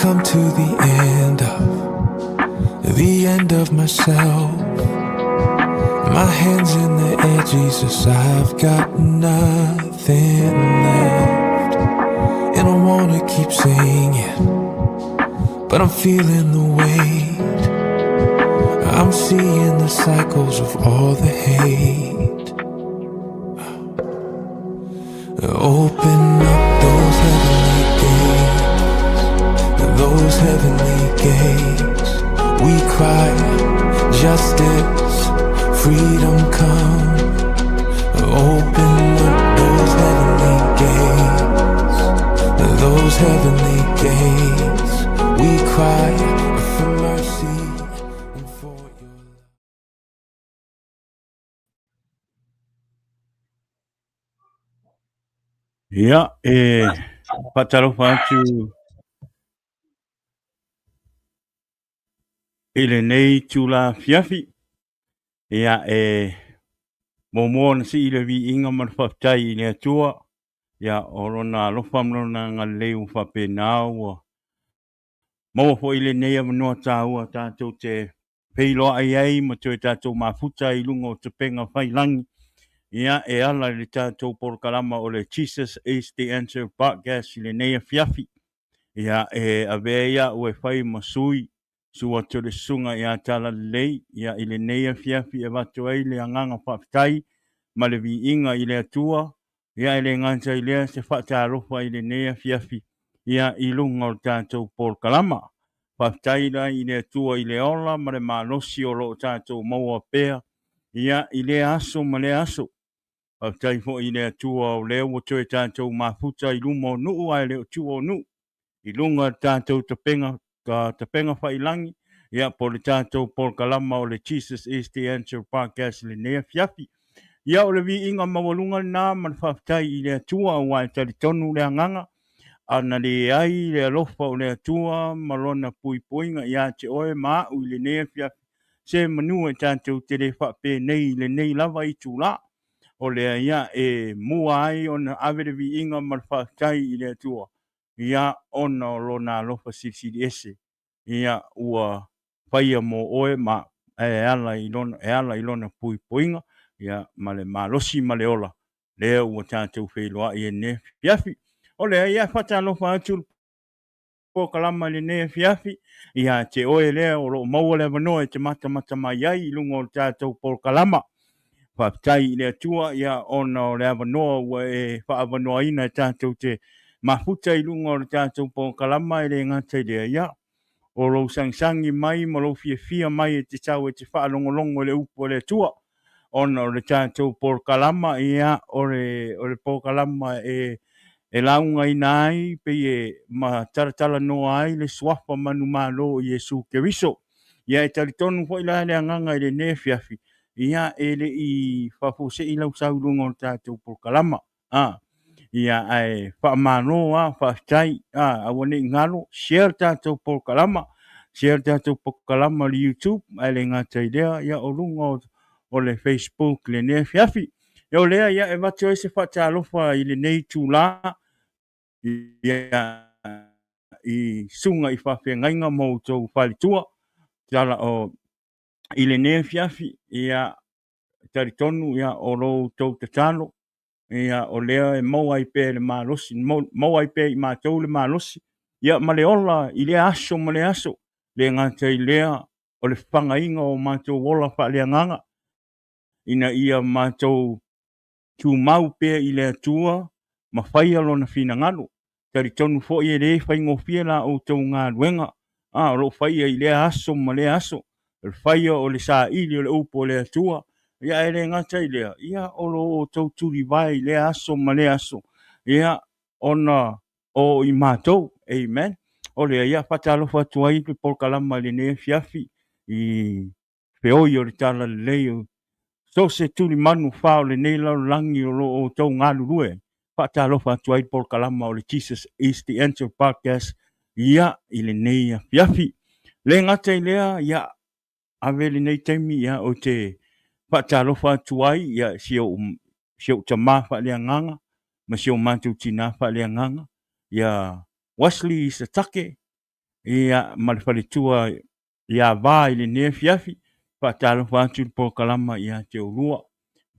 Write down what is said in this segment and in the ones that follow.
come to the end of the end of myself. My hands in the air, Jesus, I've got nothing left. And I wanna keep singing, but I'm feeling the weight. I'm seeing the cycles of all the hate. Open up those heavenly gates, those heavenly gates. We cry justice, freedom come. Open up those heavenly gates, those heavenly gates. We cry for mercy and for your love. Ia, e faatalofa atu i lenei itula afiafi. Ia, e muamua ona sii le viiga ma le faafetai i le Atua, ia, o lona alofa ma lona agalelei ua faapena ua maua foi lenei avanoa taua tatou te feiloai ai ma toe tatou mafuta i luga o tapega faiilagi, ia, e ala i le tatou polokalama o le Jesus is the Answer Podcast i lenei afiafi. Ia, e avea ai a'u e fai ma sui, susu atu le susuga ia Talalelei, ia, i lenei afiafi e avatu ai le agaga faafetai ma le viiga i le Atua, Ia, e le gata i lea se faatalofa i lenei afiafi, ia, i luga o le tatou polokalama. Faafetai la i le Atua i le ola ma le malosi o lo o tatou maua pea, ia, i lea aso ma lea aso. Faafetai foi i le Atua o lea ua toe tatou mafuta i luma o nuu ae le o tua o nuu. i luga o le tatou tapega, tapega faiilagi, ia, po o le tatou polokalama o le Jesus is the Answer Podcast i lenei afiafi. Ia, o le viiga maualuga lena ma le faafetai i le Atua, aua e talitonu le agaga, ana leai le alofa o le Atua ma lona puipuiga ia te oe ma a'u i lenei afiafi, se manu e tatou te le faapenei i lenei lava itula. O lea ia e mua ai ona ave le viiga ma le faafetai i le Atua, ia ona o lona alofa silisili ese, ia ua faia mo oe ma e ala i lona, e ala i lona puipuiga, ia ma le malosi ma le ola, lea ua tatou feiloai ai i lenei afiafi. O lea ia e faatalofa atu le polokalama i lenei afiafi ia te oe lea o lo o maua le avanoa e te matamata mai ai i luga o le tatou polokalama. Faafetai i le Atua, ia, ona o le avanoa ua e faaavanoaina e tatou te mafuta i luga o le tatou polokalama. E le gata i lea, ia, o lou sagisagi mai ma lou fiafia mai e te tau e te faalogologo i le upu a le Atua, ona o le tatou polokalama, ia, o le, o le polokalama e e laugaina ai pei e ma talatalanoa ai le suafa manumalo o Iesu Keriso. Ia, e talitonu foi la le agaga i lenei afiafi, ia, e le i faafuasei lau sau i luga o le tatou polokalama. A, ia, ae faamalo a, faafetai. A, aua ne i galo, share le tatou polokalama, share le tatou polokalama o le YouTube, ae le gata i lea, ia, o luga o, o le Facebook i lenei afiafi. Ia, o lea, ia, e avatu ai se faatalofa i lenei itula, ia, i susuga i faafeagaiga ma outou faletua, tala o, i lenei afiafi, ia, talitonu, ia, o lo outou tatalo, ia, o lea e maua ai pea le malosi, maua ai pea i matou le malosi, ia, ma le ola i lea aso ma lea aso, le gata i lea o le fagaina o matou ola faaleagaga, ina ia matou tumau pea i le Atua ma faia Lona finagalo. Talitonu foi e le faigofie la outou galuega, a o lo o faia i lea aso ma lea aso, o le faia o le saili o le upu a le Atua. Ia, ae le gata i lea, ia, o lo outou tulivae i lea aso ma lea aso, ia, ona o i matou. Amen. O lea, ia, faatalofa atu ai le polokalama i lenei afiafi i feoi o le talalelei o so o se tulimanu fa o lenei lalolagi o lo o outou galulue. Faatalofa atu ai le polokalama o le Jesus is the Answer Podcast, ia, i lenei afiafi. Le gata i lea, ia, ave lenei taimi, ia, ou te faatalofa atu ai, ia, si ou, si ou tamā faaleagaga ma si o matou tinā faaleagaga, ia Wesley Satake. ia, ma le faletua ia Va i lenei afiafi. Faatalofa atu i le polokalama ia te oulua.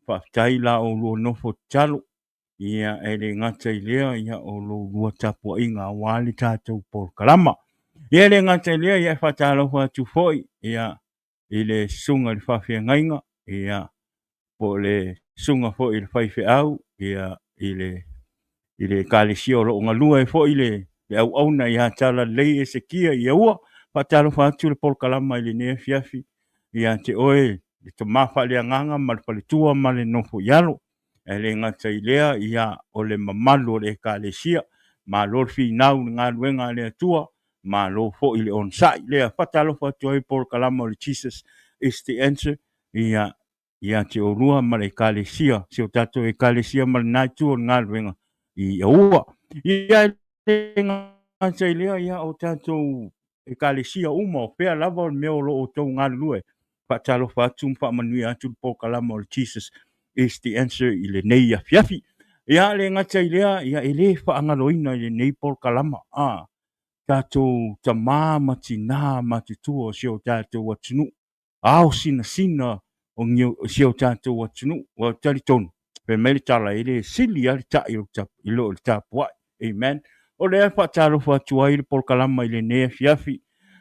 Faafetai la oulua nofo tatalo. Ia, e le gata i lea, ia, o lo oulua tapuaiga aua le tatou polokalama. Ia, e le gata i lea, ia, e faatalofa atu foi, ia, i le susuga i le faafeagaiga, ia, po o le susuga foi i le faifeau, ia, i le i le Ekalesia o lo o galue ai foi le le auauna ia Talalelei Esekia i Aua. Faatalofa atu le polokalama i lenei afiafi ia te oe le tama faaleagaga ma le faletua ma le nofo i alo. Ae le gata i lea, ia, o le mamalu o le Ekalesia. Malo le finau i le galuega a le Atua, malo foi le onosai. Lea faatalofa atu ai polokalama o le Jesus is the Answer, ia, ia te oulua ma le Ekalesia, si o tatou Ekalesia ma lena itu o le galuega i Aua. Ia, e le gata i lea, ia, o tatou Ekalesia uma, o fea lava o le mea o lo o outou galulue, faatalofa atu ma faamanuia atu le polokalama o le Jesus is the Answer i lenei afiafi. Ia, le gata i lea, ia, e le faagaloina i lenei polokalama, a tatou tama ma tinā matutua o si o tatou atunuu, ao sinasina o si o tatou atunuu. Ua talitonu, fai mai le tala, e le sili lava le tai i lo le tapuai. Amen. O lea e faatalofa atu ai le polokalama i lenei afiafi,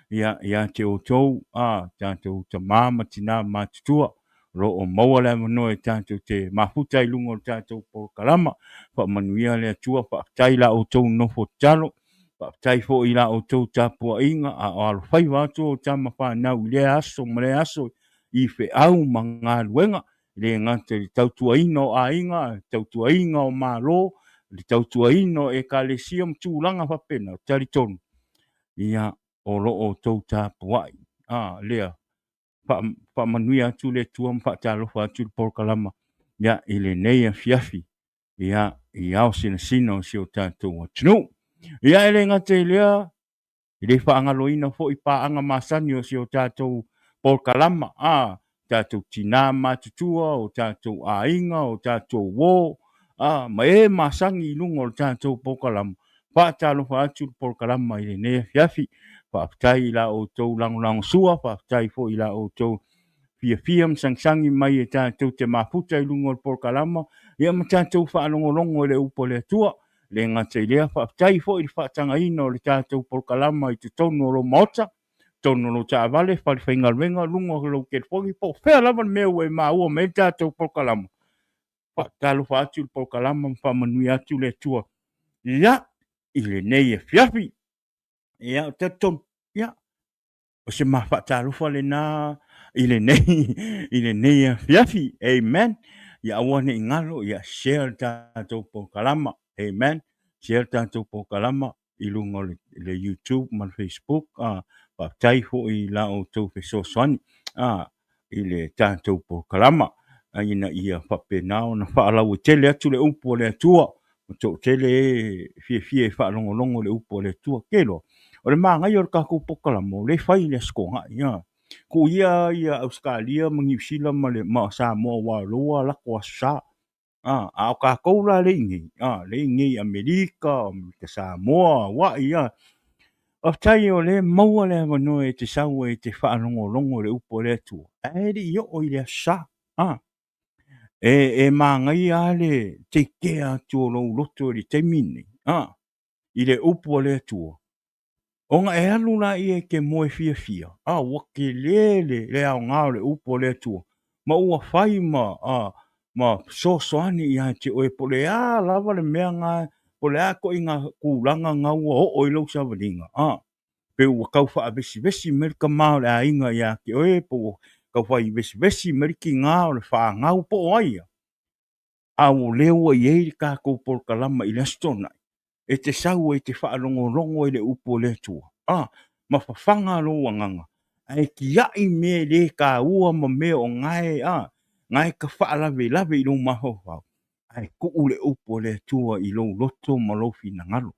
ia, ia te outou, a, tatou tama ma tinā matutua, o lo o maua le avanoa e tatou te mafuta i luga o le tatou polokalama. Faamanuia le Atua, faafetai i la outou nofo tatalo, faafetai foi i la outou tapuaiga, a o alofaiva atu o tama fanau i lea aso ma lea aso i feau ma galuega, e le gata i le tautuaina o aiga, le tautuaina o Malo, le tautuaina o Ekalesia ma tulaga faapena, talitonu, ia, o lo o outou tapuai. A, lea, faamanuia atu le Atua ma faatalofa atu i le polokalama, ia, i lenei afiafi, ia, i ao sinasina o si o tatou atunuu. Ia, e le gata i lea, E le faagaloina foi paaga masani o si o tatou polokalama, a tatou tinā matutua, o tatou aiga, o tatou uo, a, ma e masani i luga o le tatou polokalama. Faatalofa atu le polokalama i lenei afiafi. Faafetai i la outou lagolagosua, faafetai foi i la outou fiafia ma sagisagi mai e tatou te mafuta i luga o le polokalama, ia ma tatou faalogologo i le upu a le Atua. Le gata i lea, faafetai foi i le faatagaina o le tatou polokalama i totonu o lou maota, totonu o lou taavale, fale faigaluega, luga o lou telefoni, po o fea lava le mea ua e maua mai ai le tatou polokalama. Faatalofa atu i le polokalama ma faamanuia atu le Atua ia i lenei afiafi. Ia, ou te talitonu, ia, o se ma faatalofa lena i lenei i lenei afiafi. Amen. Ia aua ne i galo, ia share le tatou polokalama. Amen. Share le tatou polokalama i luga o le, le YouTube ma le Facebook. Ah, faafetai foi i la outou fesoasoani ah, i le tatou polokalama ina ia faapena ona faalauaitele atu le upu a le Atua ma toatele e fiafia e faalogologo i le upu a le Atua. Ke loa, o le manaia o le tatou polokalama o lea e fai i le Aso Toonai. Ia. Tuu ia ia Ausetalia ma Niu Sila ma, le, ma Samoa aua o lea ua lato Aso Sa. A, a o tatou la lea i inei, a, lea i inei i Amerika, Amerika Samoa, Hawaii, a. Faafetai o lea e maua le avanoa e te sau ai e te faalogologo i le upu a le Atua, ae le i oo i le Aso Sa. A, e, e manaia lava le take care atu o lou loto i le taimi lenei, a, i le upu a le Atua, Ona e alu laia e te moe fiafia, a ua tele le, le aoga o le upu a le Atua, ma ua fai ma, a, ma fesoasoani ia te oe, po o le a lava le mea na, po o le a ituaiga tulaga na ua oo i lou savaliga, a, pe ua tau faavesivesi mai le tama o le aiga ia te oe, po ua tau fai vesivesi mai le tiga o le fanau, po o ai ia. A o lea ua i ai le tatou polokalama i le Aso Toonai, e te sau ai e te faalogologo i le upu a le Atua, a, ma fafaga lou agaga, ae tiai mea e le taua ma mea o gae, a, gae ka faalavelave i lou mafaufau, ae tuu le upu a le Atua i lou loto ma lou finagalo.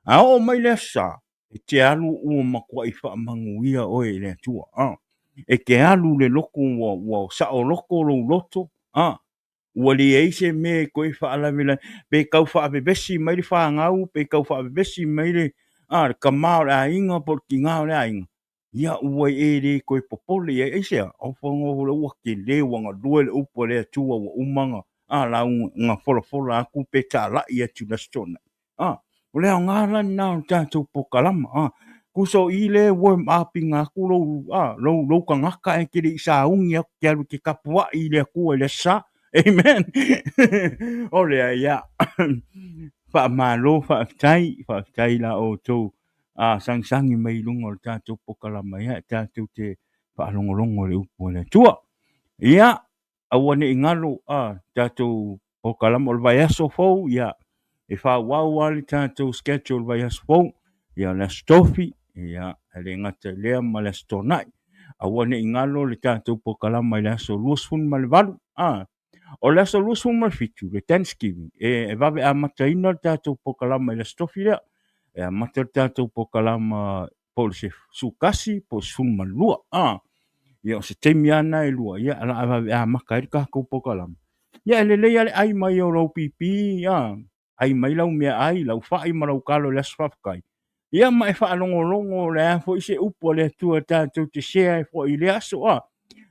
A oo mai le Aso Sa, e te alu ua matuai faamanuia oe e le Atua, a, e te alu le loto ua, ua saoloto lou loto, a, Ua leai se mea e toe faalavelave, pe tau faavevesi mai le fanau, pe tau faavevesi mai le a le tama o le aiga po o le tina o le aiga, ia ua e le toe popole i ai. Aisea? Ua tele ua galue le upu a le Atua ua uma ona a lauga na folafola atu pe talai atu i le Aso Toonai. A, o le aoga la lena o le tatou polokalama. A, tusa o i lea e warm up ina atu lou, a, lou, lou tagata ae te le i sauni atu te alu e te tapuai i le Atua i le Aso Sa. Amen. O lea, ia. Faamalo, faafetai, faafetai la outou a sagisagi mai i luga o le tatou polokalama, ia, e tatou te faalogologo i le upu a le Atua. Ia, aua ne i galo a tatou polokalama o le vaiaso fou, ia, e faaauau lava le tatou schedule vaiaso fou, ia, o le Aso Tofi, ia, e le gata i lea ma le Aso Toonai. Aua ne i galo le tatou polokalama i le aso 28, a, o le aso 27, le Thanksgiving, e vave amataina le tatou polokalama i le Aso Tofi lea. E amata le tatou polokalama po o le 11 po o le 12, a. Ia, o se taimi lava lena e lua, ia, o le a vave amata ai le tatou polokalama. Ia, e lelei lava le ai mai o lou pipi, a, ai mai lau meaai, lau fai ma lau talo i le Aso Faafetai. Ia ma e faalogologo o le a foi se upu a le Atua tatou te share ai foi i lea aso, a.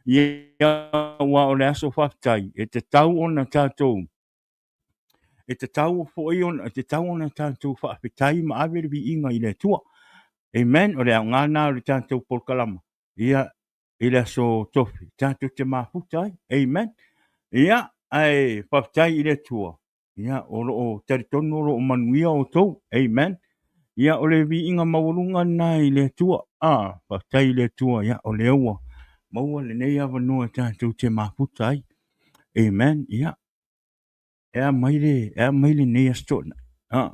Ia, aua o le Aso Faafetai, e tatau ona tatou e tatau foi ona e tatau ona tatou faafetai ma ave le viiga i le Atua. Amen. O le aoga lena o le tatou polokalama. Ia, i le aso Tofi, tatou te mafuta ai. Amen. Ia, ae faafetai i le Atua. Ia, o lo o talitonu o lo o manuia outou. Amen. Ia, o le viiga maualuga lena i le Atua. Ah, faafetai i le Atua. Ia, o lea ua maua lenei avanoa tatou te mafuta ai. Amen. Ia, e a mai le, e a mai lenei Aso Toonai. Ah,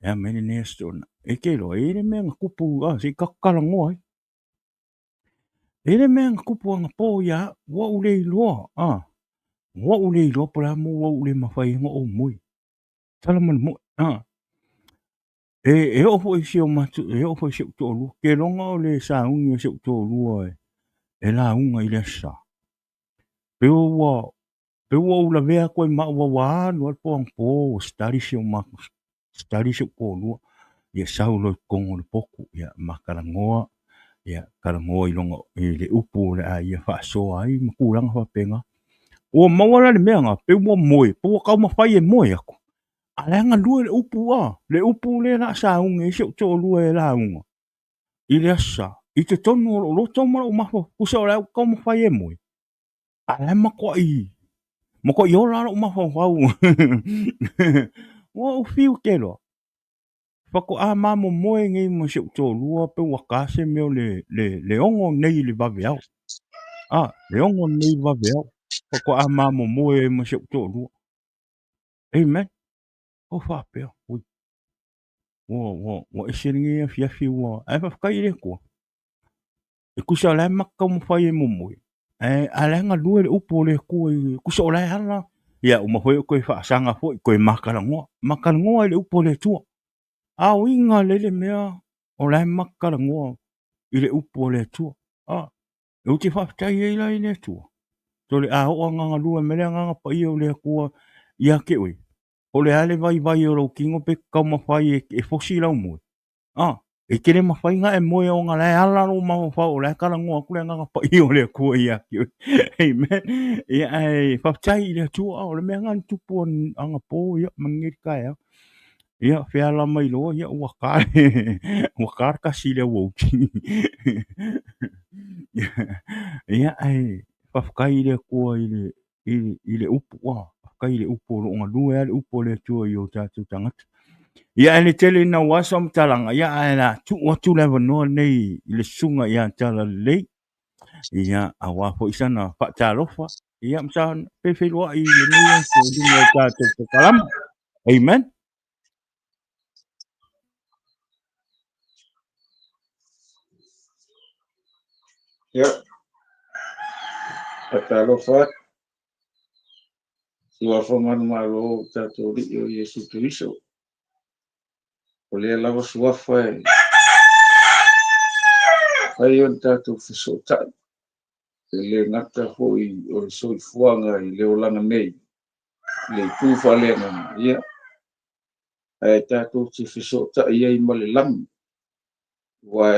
e a mai lenei Aso Toonai. E te iloa, e i ai le mea na tupu, ah, se i tatou talanoa ai. E i ai le mea na tupu anapo ia au, ua ou le iloa, ah, ua ou le iloa po o le a le mea ua ou le mafai ai ona ou moe. Tala ma le moni, ah. E, e oo foi i si o matou, e oo foi i si ou toalua. Keloga o le sauni o si ou toalua e, e lauga i le Aso Sa. Pe ua, Pe ua ou lavea atu ai ma au ua alu alu po anapo ua study si o matou study si ou toalua ia sau loa i totonu o le potu ia ma talanoa ia talanoa i lona i le upu o le a ia faasoa ai ma tulaga faapena. Ua maua la le mea na pe ua moe pe ua taumafai e moe atu a o la e galue le upu a le upu lea o le a sauni ai si ou toalua e lauga i le Aso Sa i totonu o lou loto ma lou mafaufau tusa o la ua taumafai e moe. A la e matuai, matuai ola lou mafaufau. Ua ou fiu tele loa. Faatoa ma momoe nei ma si ou toalua pe ua ta se mea o le, le, le 6 nei i le vaveao. A, le 6 nei i le vaveao. Faatoa ma momoe ai ma si ou toalua. Amen. O faapea, ui. Ua, ua, ua ese lenei afiafi ua, ae faafetai i le Atua. E tusa o la e matou taumafai e momoe, ae a o la e galue le upu o le Atua i tusa o la e ala, ia uma foi toe faasaga foi, toe ma talanoa, ma talanoa i le upu o le Atua. A uiga lea le mea o la e matou talanoa i le upu o le Atua. A, ou te faafetai ai la i le Atua. Tole a oo ina galue mai le Agaga Paia o le Atua ia te oe, o le a le vaivai o lou tino pe taumafai e fosi lau moe, A, e te le mafai ona e moe ona la e ala lou mafaufau o la e talanoa atu le Agaga Paia o le Atua ia te oe. Amen. Ia, ae faafetai i le Atua, o le mea lena na tupu anapo, ia, ma lenei taeao. Ia, feala mai loa, ia, ua ta le, ua ta le 1 i le aoauli. Ia, ae faafetai i le Atua i le, i, i le upu, ua, faafetai i le upu o lo o galue lava le upu o le Atua i o tatou tagata. Ia, ae le tele ina ua se faamatalaga, ia, ae la tuu atu le avanoa lenei i le susuga ia Talalelei, ia, aua foi sana faatalofa, ia, ma sa feiloai i lenei aso i luga o tatou polokalama. Amen. Ia, faatalofa atu, suafa manumalo o tatou Alii o Iesu Keriso. O lea lava suafa e fai ona tatou fesootai, e le gata foi o le soifuaga i le olaga nei, i le itu faaleagaga, ia. Ae tatou te fesootai ai ma le lagi, aua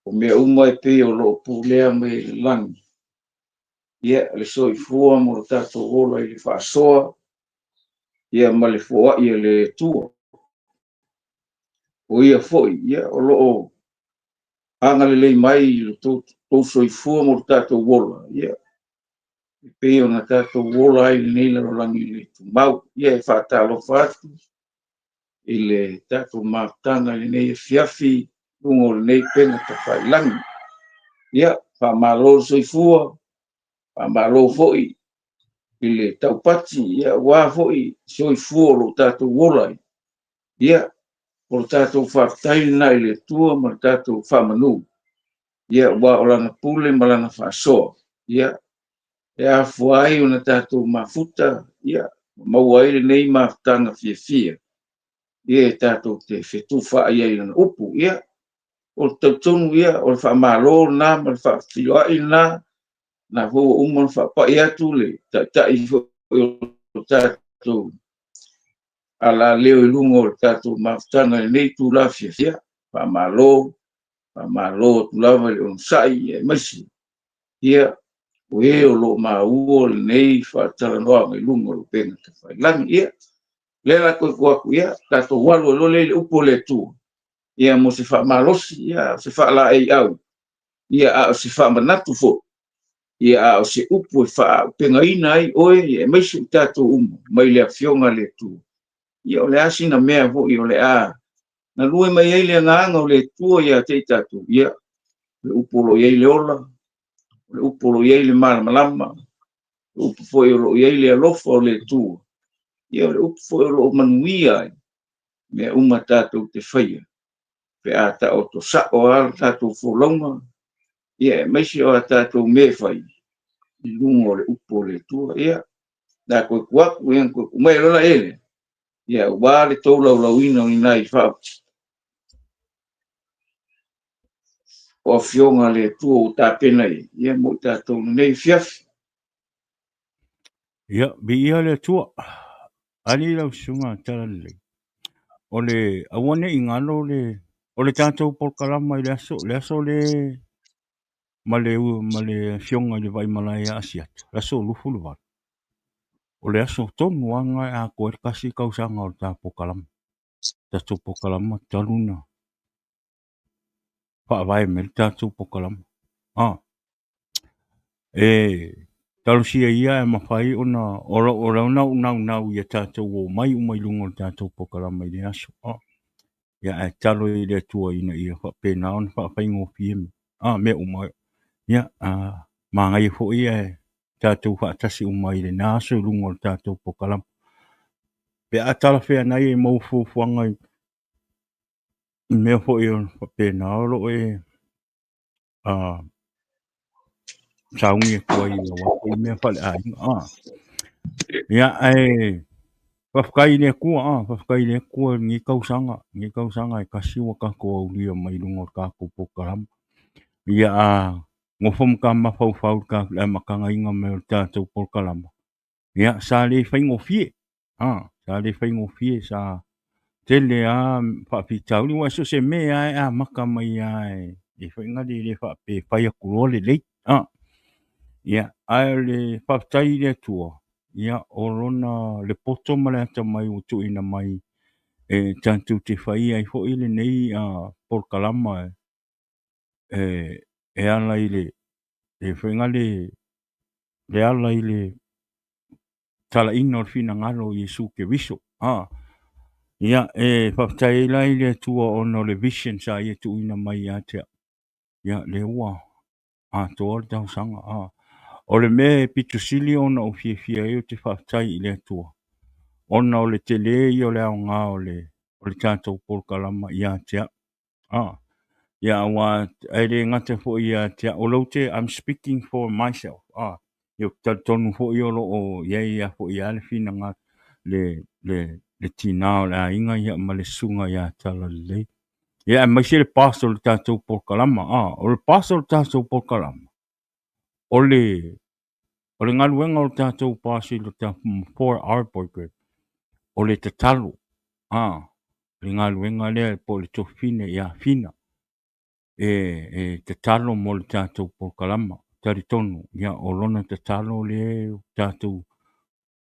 o mea uma e pei o lo o pulea mai e le lagi, ia, le soifua mo lo tatou ola i le faasoa, ia ma le foai a le Atua. O ia foi, ia, o lo o agalelei mai i lo tou soifua mo lo tatou ola, ia, e pei ona tatou ola ai i lenei lalolagi le tumau. Ia, e faatalofa atu i le tatou mafutaga i lenei afiafi i luga o lenei upega tafailagi. Ia, faamalo le soifua, faamalo foi i le taupati, ia, aua foi soifua o lo o tatou ola ai. Ia, o le tatou faafetai lena i le Atua ma le tatou faamanu. Ia, aua o Lana pule ma Lana faasoa, ia, e afua ai ona tatou mafuta, ia, ma maua ai lenei mafutaga fiafia, ia, e tatou te fetufaai ai i Lana upu. Ia, o le talitonu, ia, o le faamalo lena ma le faafeiloai lena, na foi ua uma ona faapai atu le Taitai foi o le tatou alaleo i luga o le tatou mafutaga i lenei itula fiafia. Faamalo, faamalo atu lava i le onosai, aemaise ia, o e o lo o maua lenei faatalanoaga i luga o le upega tafailagi. Ia, lea la toe tuu atu, ia, tatou alu ai loa lea i le upu a le Atua, ia, mo se faamalosi, ia, o se faalaeiau, ia, a o se faamanatu foi, ia, a o se upu e faaaupegaina ai oe, ia, aemaise i tatou uma mai le Afioga a le Atua. Ia, o le a sina mea foi o le a galue mai ai le agaga o le Atua ia te i tatou, ia, o le upu o lo o i ai le ola, o le upu o lo o i ai le malamalama, o le upu foi o lo o i ai le alofa o le Atua, ia, o le upu foi o lo o manuia ai mea uma tatou te faia, pe a taoto sao lava le tatou folauga, ia, aemaise o a tatou mea e fai i luga o le upu o le Atua. Ia, o le a toe tuu atu, ia, toe tuu mai loa la ele, ia, aua le tolaulauina o ni nai o Afioga a le Atua ua tapena i ai, ia, mo i tatou i lenei afiafi. Ia, viia le Atua. Ali lau susuga Talalelei. O le aua ne i galo le o le tatou polokalama i le aso, le aso le ma le ma le afioga i le Vaimalae ia Asiata, le aso 28. O le aso tonu lava lena e atoa ai le tasi tausaga o le ta polokalama. Tatou polokalama talu na faavae mai le tatou polokalama. Ah, e talosia ia e mafai ona o lau naunau ia tatou omai uma i luga o le tatou polokalama i le aso. Ah, ia ae tatalo i le Atua ina ia faapena ona faafaigofie mea uma. Ia, manaia foi ae tatou faatasi uma i lena aso i luga o le tatou polokalama. Pe a talafeagai e maua fuafuaga i mea foi o faapena o lo o e sauni atu ai aua foi mea faaleaiga. Ia, ae faafetai i le Atua, faafetai i le Atua i lenei tausaga, lenei tausaga e tasi ua tatou aulia mai luga o le tatou polokalama. Ia, a nofo ma ta mafaufau i le amatagaina mai o le tatou polokalama, ia, sa le faigofie, sa le faigofie, sa tele lava faafitauli, aua so o se mea lava e amata mai lava e faiga le le faapea e fai atu loa lelei. Ia, ae o le faafetai i le Atua, ia, o lona le poto ma le atamai ua tuuina mai e tatou te faia ai foi lenei polokalama e ala i le faiga le le ala i le talaina o le finagalo o Iesu Keriso. Ia, e faafetai ai la i le Atua ona o le vision sa ia tuuina mai ia te au. Ia, lea ua atoa le tausaga. O le mea e pito sili ona ou fiafia ai ou te faafetai i le Atua, ona o le tele ia o le aoga o le tatou polokalama ia te au. Ia, aua e le gata foi ia te au, o lea ou te, I'm speaking for myself. Ia, ou te talitonu foi o lo o i ai lava foi lava le finagalo, le tina o le aiga ia ma le susuga ia Talalelei. Ia, aemaise le pastor o le tatou polokalama. O le pastor o le tatou polokalama, o le galuega o le tatou pastor i le 4 hour program, o le tatalo. le galuega lea po o le tofine ia Fina e, e tatalo mo le tatou polokalama. Talitonu, ia, o lona tatalo lea tatou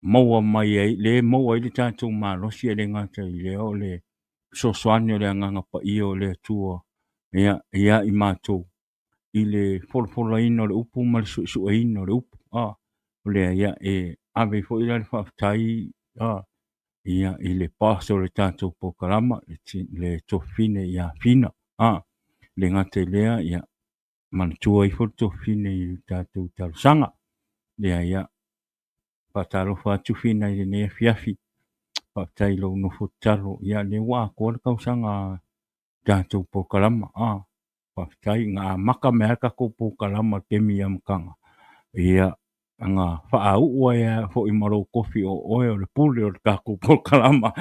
maua mai ai, lea e maua ai le tatou malosi e le gata i lea o le fesoasoani o le Agaga Paia o le Atua ia, ia i matou i le folafolaina o le upu ma le suesueina o le upu. Ah, o lea ia e ave foi la le faafetai ah, ia i le boss o le tatou polokalama, le tofine ia Fina. Ah, le gata i lea ia manatua ifo le tofine i tatou talosaga. Lea ia faatalofa atu Fina i lenei afiafi. Faafetai i lou nofo tatalo. Ia lea ua atoa le tausaga tatou polokalama. Ah, faafetai na amata mai lava le tatou polokalama i le taimi i amataga. Ia, na faauu ai lava foi ma lou tofi o oe o le pule o le tatou polokalama.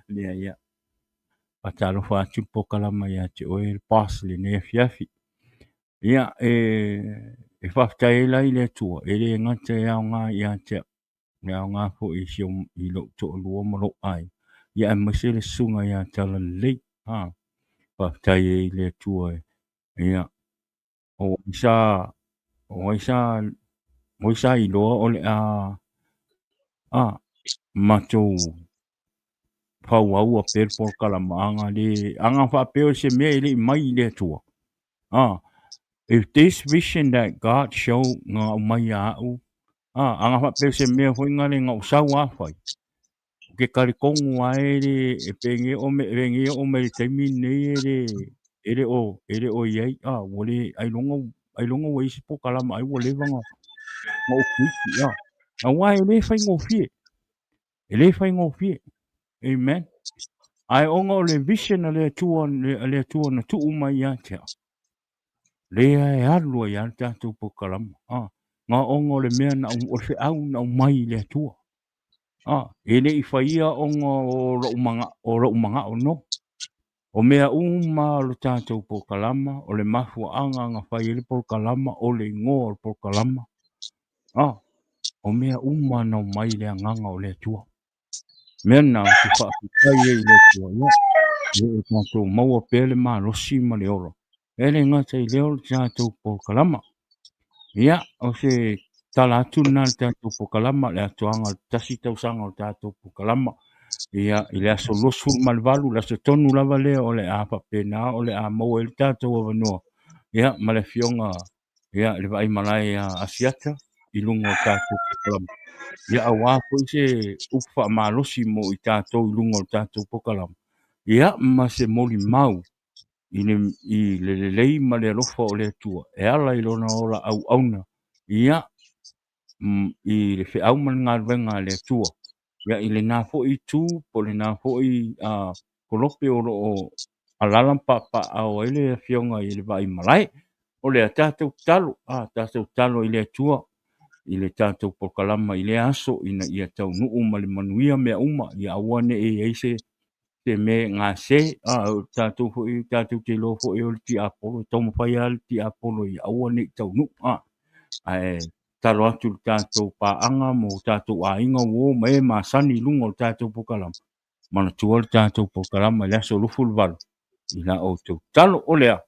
Ia, ia. Faatalofa atu le polokalama ia te oe le boss i lenei afiafi. Ia, e, e faafetai ai la i le Atua, e le gata e aoga ia te au, e aoga foi i, si, i lou toalua ma lou aiga, ia aemaise le susuga ia Talalelei. Ha, faafetai ai i le Atua e, ia, o ai sa, o ai sa, o ai sa iloa o le a, a, matou fauaua pea le polokalama aga le, aga faapea o se mea e le i mai i le Atua. Ah, if this vision that God show nga aumai ia au, ah, aga faapea o se mea foi nga le nga o sau a fai. O ke talitonu lava e le, e penei oo mai, penei oo mai le taimi lenei e le, e le o, e le o i ai, ah, ua le, ailoga, ailoga ua i ai se polokalama ai ua leva ona, ona ou kuiti, ah. Aua e le faigofie, e le faigofie. Amen. Ae ona o le vision a le Atua, a le Atua na tuu mai ia te au, lea e alu ai lava le tatou polokalama. Ah, na ona o le mea na, o le feau na aumai i le Atua. Ah, e le i faia ona o lou manao, o lou manao no. O mea uma o le tatou polokalama, o le mafuaaga na fai ai le polokalama, o le igoa o le polokalama. Ah, o mea uma na aumai i le agaga o le Atua. Mea na ou te faafetai ai i le Atua, ia, o lo o tatou maua pea le malosi ma le ola. E le gata i lea o le tatou polokalama. Ia, o se tala atu lena i le tatou polokalama, le atoaga o le tasi tausaga o le tatou polokalama. Ia, i le aso 28, le aso tonu lava lea o le a faapena o le a maua ai le tatou avanoa. Ia, ma le afioga ia, le Vaaimalae ia Asiata i luga o le tatou polokalama. Ia, aua foi se upu faamalosi mo i tatou i luga o le tatou polokalama. Ia, ma se molimau i le, i le lelei ma le alofa o le Atua e ala i lona ola auauna, ia, i le feau ma le galuega a le Atua. Ia, i lena foi itu po o lena foi kolope o lo o alaala ma papaaao ai le afioga i le Vaaimalae. O lea tatou tatalo, a, tatou tatalo i le Atua i le tatou polokalama i lea aso ina ia taunuu ma le manuia mea uma, ia aua ne i i ai se se mea e gase, a, o tatou foi, tatou te iloa foi o le tiapolo, e taumafai lava le tiapolo ia aua ne i taunuu, a, ae tatalo atu i le tatou paaga mo tatou aiga, uo ma e masani i luga o le tatou polokalama, manatua le tatou polokalama i le aso 28 i la outou tatalo. O lea,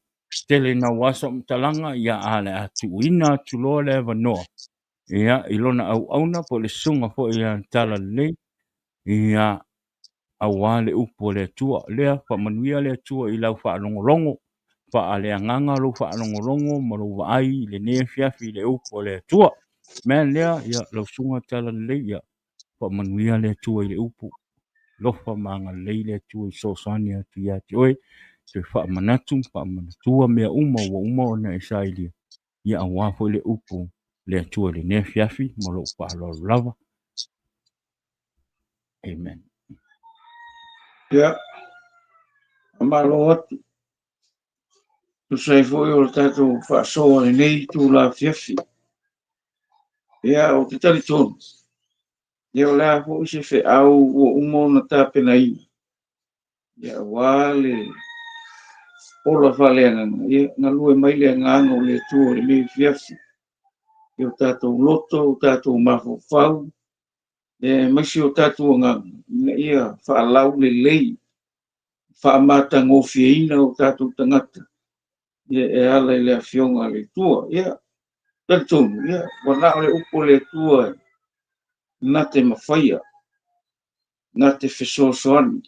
tele naua sau matalaga, ia a le a tuuina atu loa le avanoa ia i lona auauna po o le susuga foi ia Talalelei ia aua le upu a le Atua. Lea faamanuia le Atua i lau faalogologo, faaleagaga lou faalogologo ma lou vaai i lenei afiafi i le upu a le Atua. Mea lea, ia lau susuga Talalelei, ia faamanuia le Atua i le upu. Lofa ma agalelei le Atua i fesoasoani atu ia te oe, toe faamanatu ma faamanatua mea uma ua uma ona e sailia, ia aua foi le upu le Atua i lenei afiafi ma lou faaaloalo lava. Amen. Ia, faamalo atu. Tusa ai foi o le tatou faasoa i lenei itula afiafi. Ia, ou te talitonu, ia o le a foi se feau ua uma ona tapenaina, ia aua le ola faaleagaga, ia galue mai le agaga o le Atua i lenei afiafi. I o tatou loto, o tatou mafaufau, Aemaise o tatou agaga ina ia faalaulelei, faamatagofieina o tatou tagata e ala i le Afioga a le Atua. Ia, talitonu, ia, ua na o le upu a le Atua na te mafaia, na te fesoasoani,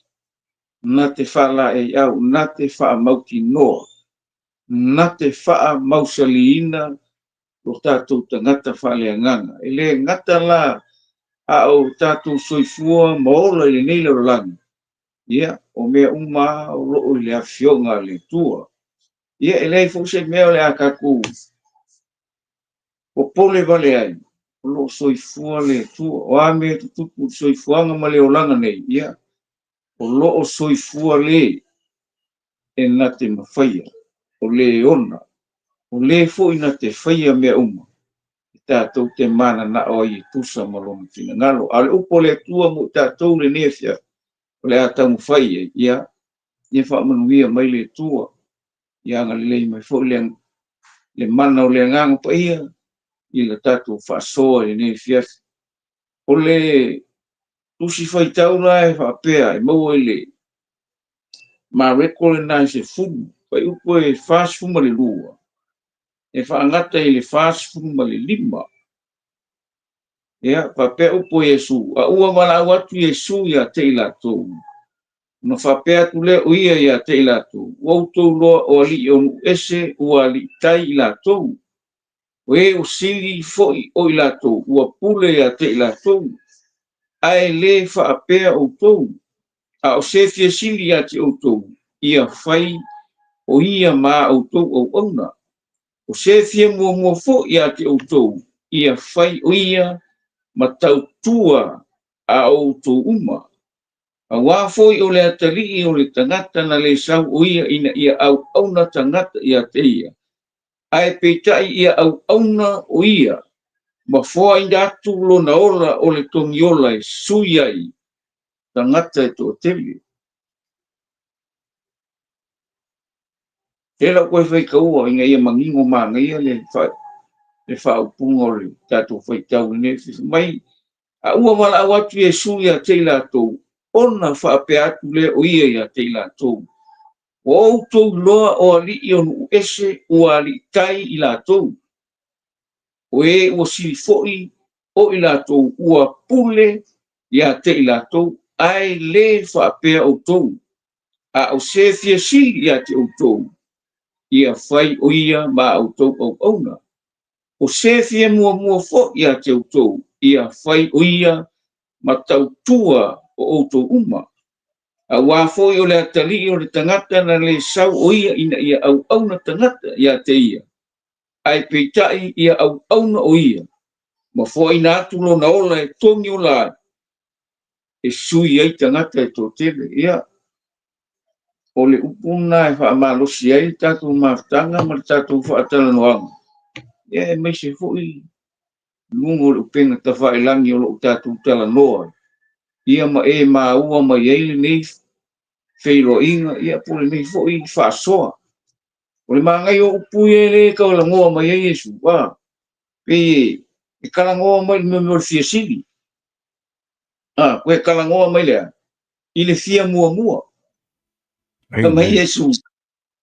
na te faalaeiau, na te faamautinoa, na te faamausaliina lo tatou tagata faaleagaga. E le gata la a o tatou soifua ma ola i lenei lalolagi, ia, o mea uma lava o lo o i le Afioga a le Atua. Ia, e leai foi se mea o le a tatou popole vale ai, o lo o soifua le Atua. O a mea e tutupu i le soifuaga ma le olaga nei, ia, o lo o soifua le e na te mafaia, o le ona, o le foi na te faia mea uma e tatou te mananao ai e tusa ma lona finagalo. A o le upu a le Atua mo i tatou i lenei afiafi, o le a taumafai ai, ia, ia faamanuia mai le Atua, ia agalelei mai foi le, le mana o le Agaga Paia i le tatou faasoa i lenei afiafi. O le tusi faitau la e faapea e maua i le Mareko lena e 10, fuaiupu e 42, e faagata i le 45. Ia, faapea upu a Iesu, a ua valaau atu Iesu ia te i latou, ona faapea atu lea o ia ia te i latou, ua outou loa o alii o nuu ese ua aliitai i latou, o e ua sili foi o i latou ua pule ia te i latou, ae le faapea outou, a o se fia sili ia te outou, ia fai o ia ma a outou auauna. O se fia muamua foi ia te outou, ia fai o ia ma tautua a outou uma. Auā foi o le atalii o le tagata na le sau o ia ina ia auauna tagata ia te ia, ae peitai ia auauna o ia ma foaina atu lona ola o le togiola e sui ai tagata e toatele. Lea la ua toe faitaua ina ia manino manaia le le faaupuga o le tatou faitau lenei. Fai mai, a ua valaau atu Iesu ia te i latou, ona faapea atu lea o ia ia te i latou, Ua outou iloa o alii o nuu ese ua aliitai i latou, o e ua sili foi o i latou ua pule ia te i latou, ae le faapea outou, a o se fia sili ia te outou, ia fai o ia ma a outou auauna. O se fia muamua foi ia te outou, ia fai o ia ma tautua o outou uma. Auā foi o le atalii o le tagata na le sau o ia ina ia auauna tagata ia te ia, ae peitai ia auauna o ia, ma foaina atu lona ola e togi ola ai, e sui ai tagata e toatele. Ia, o le upu lena e faamalosi ai le tatou mafutaga ma le tatou faatalanoaga, ia aemaise foi luga o le upega tafailagi o lo o tatou talanoa ai, ia ma e maua mai ai lenei feiloaiga, ia po o lenei foi faasoa. O le manaia o upu ia lea e talanoa mai ai Iesu, a, pei e talanoa mai i le mea o le fia sili. A, toe talanoa mai lea i le fia muamua. Fai mai Iesu,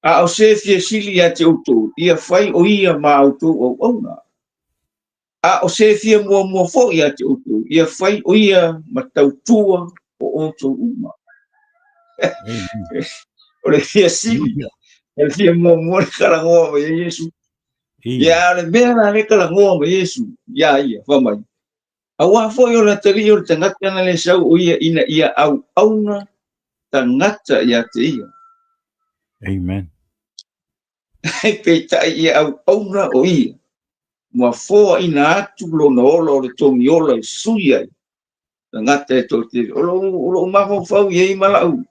a o se fia sili ia te outou, ia fai o ia ma a outou auauna. A o se fia muamua foi ia te outou, ia fai o ia ma tautua o outou uma. O le fia sili, o le fia muamua le talanoa mai ai Iesu. Ia, o le mea la le talanoa mai Iesu iā ia, fai mai, Auā foi o le atalii o le tagata na le sau o ia ina ia auauna tagata ia te ia. Amen. Ae peitai ia auauna o ia, ma foaina atu lona ola o le togiola e sui ai tagata e toatele. O lou mafaufau i ai ma lau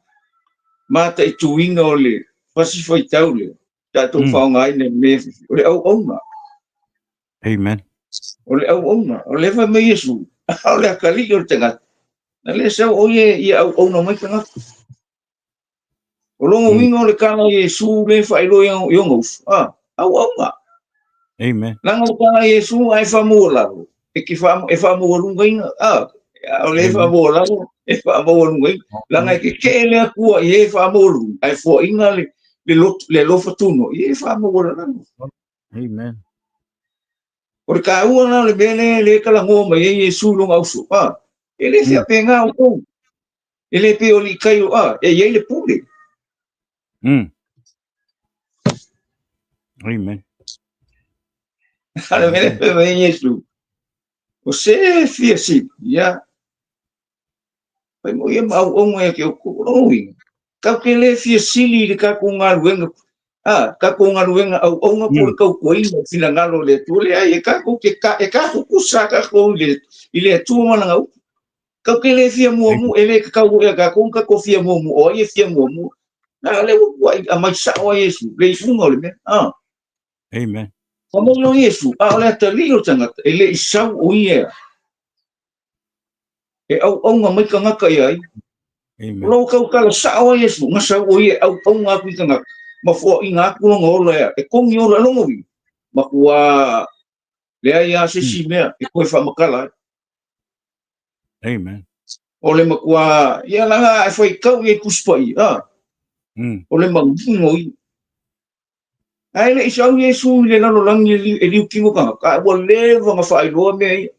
mataituina o le fasi faitau lea, tatou faaaogaina i mea, o le auauna. Amen. O le auauna, o lea fai mai Iesu, o le atalii o le tagata, na le sau o ia ia auauna mai tagata. O lona uiga o le tala a Iesu lea e faailoa i ona uso, a, auauna. Amen. Leaga o le tala a Iesu, a e faamaualalo, e te e faamaualugaina, a, A o le faamaualalo e faamaualugaina. Leaga e tetee le Atua i e faamaualuga, ae foaiina le loto, le alofa tunoa i e faamaualalalo. Amen. O le taua lena o le mea lea lea e talanoa mai ai Iesu i lona auso. A, e le faapena outou. E le pei o alii tai o a, e i ai le pule. Amen. A le mea lea fai mai ai Iesu, o se fia sili, ia, fai mo ia ma auauna ia te outou. O lona uiga, tatou te le fia sili i le tatou galuega, a, tatou galuega auauna po o le tautuaina o le finagalo o le Atua. Leai, e tatou te, e tatou tusa tatou i le Atua ma lana upu. Tatou te le fia muamua, e le tatau ia tatou ona tatou fia muamua, o ai e fia muamua. A lea ua aumai sao a Iesu, le iuga o le mea. A. Amen. Fai mai loa Iesu, a o le atalii o le tagata, e le i sau o ia e auauna mai tagata ia ai. Amen. O lou tautala sao a Iesu, na sau o ia e auauna atu i tagata, ma foaiina atu lona ola ea, e kogi ola lona uiga, matua leai lava se isi mea e toe faamatala ai. Amen. O le matua, ia leaga e faitau i ai Tusi Paia, a, o le manino ia. Ae le i sau Iesu i le lalolagi e liu tino tagata, ae ua leva ona faailoa mea ia.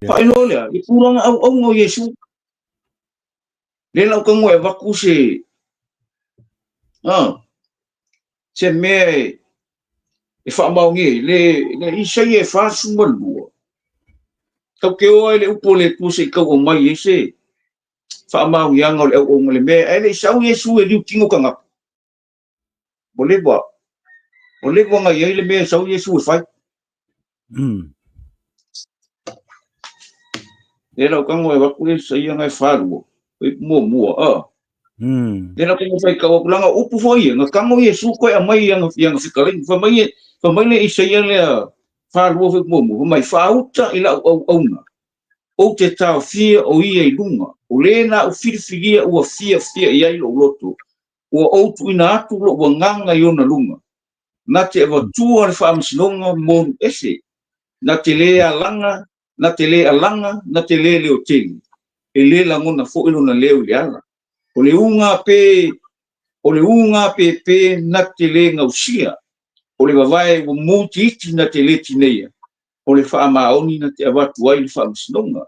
Faailoa lea, i tulaga auauna o Iesu. Lea la ou tago e avatu se, se mea e faamaonia ai, le Isaia e 42. Tatou te o ai i le upu a le Atua se i tau aumai ai se faamaoniaga o le auauna i le mea, ae le i sau Iesu e liu tino tagata. Ua leva, ua leva ona i ai le mea e sau Iesu e fai. Lea lau tago e avatu le Isaia na e 42, e muamua, a. Lea lau tago faitau atu, leaga o upu foi ia, na tago Iesu toe aumai i ana fetalaiga. Fai mai, fai mai le Isaia lea 42 foi muamua, fai mai, faauta i lau auauna, ou te taofia o ia i luga, o le na ou filifilia ua fiafia i ai lou loto, ua ou tuuina atu lou agaga i ona luga, na te avatua le faamasinoga mo nuu ese, na te le alaga, na te le alaga, na te le leotele, e le lagona foi lona leo i le ala. O le uga pe, o le uga pepe na te le gausia, o le vavae ua muitiiti na te le tineia, o le faamaoni na te avatu ai le faamasinoga.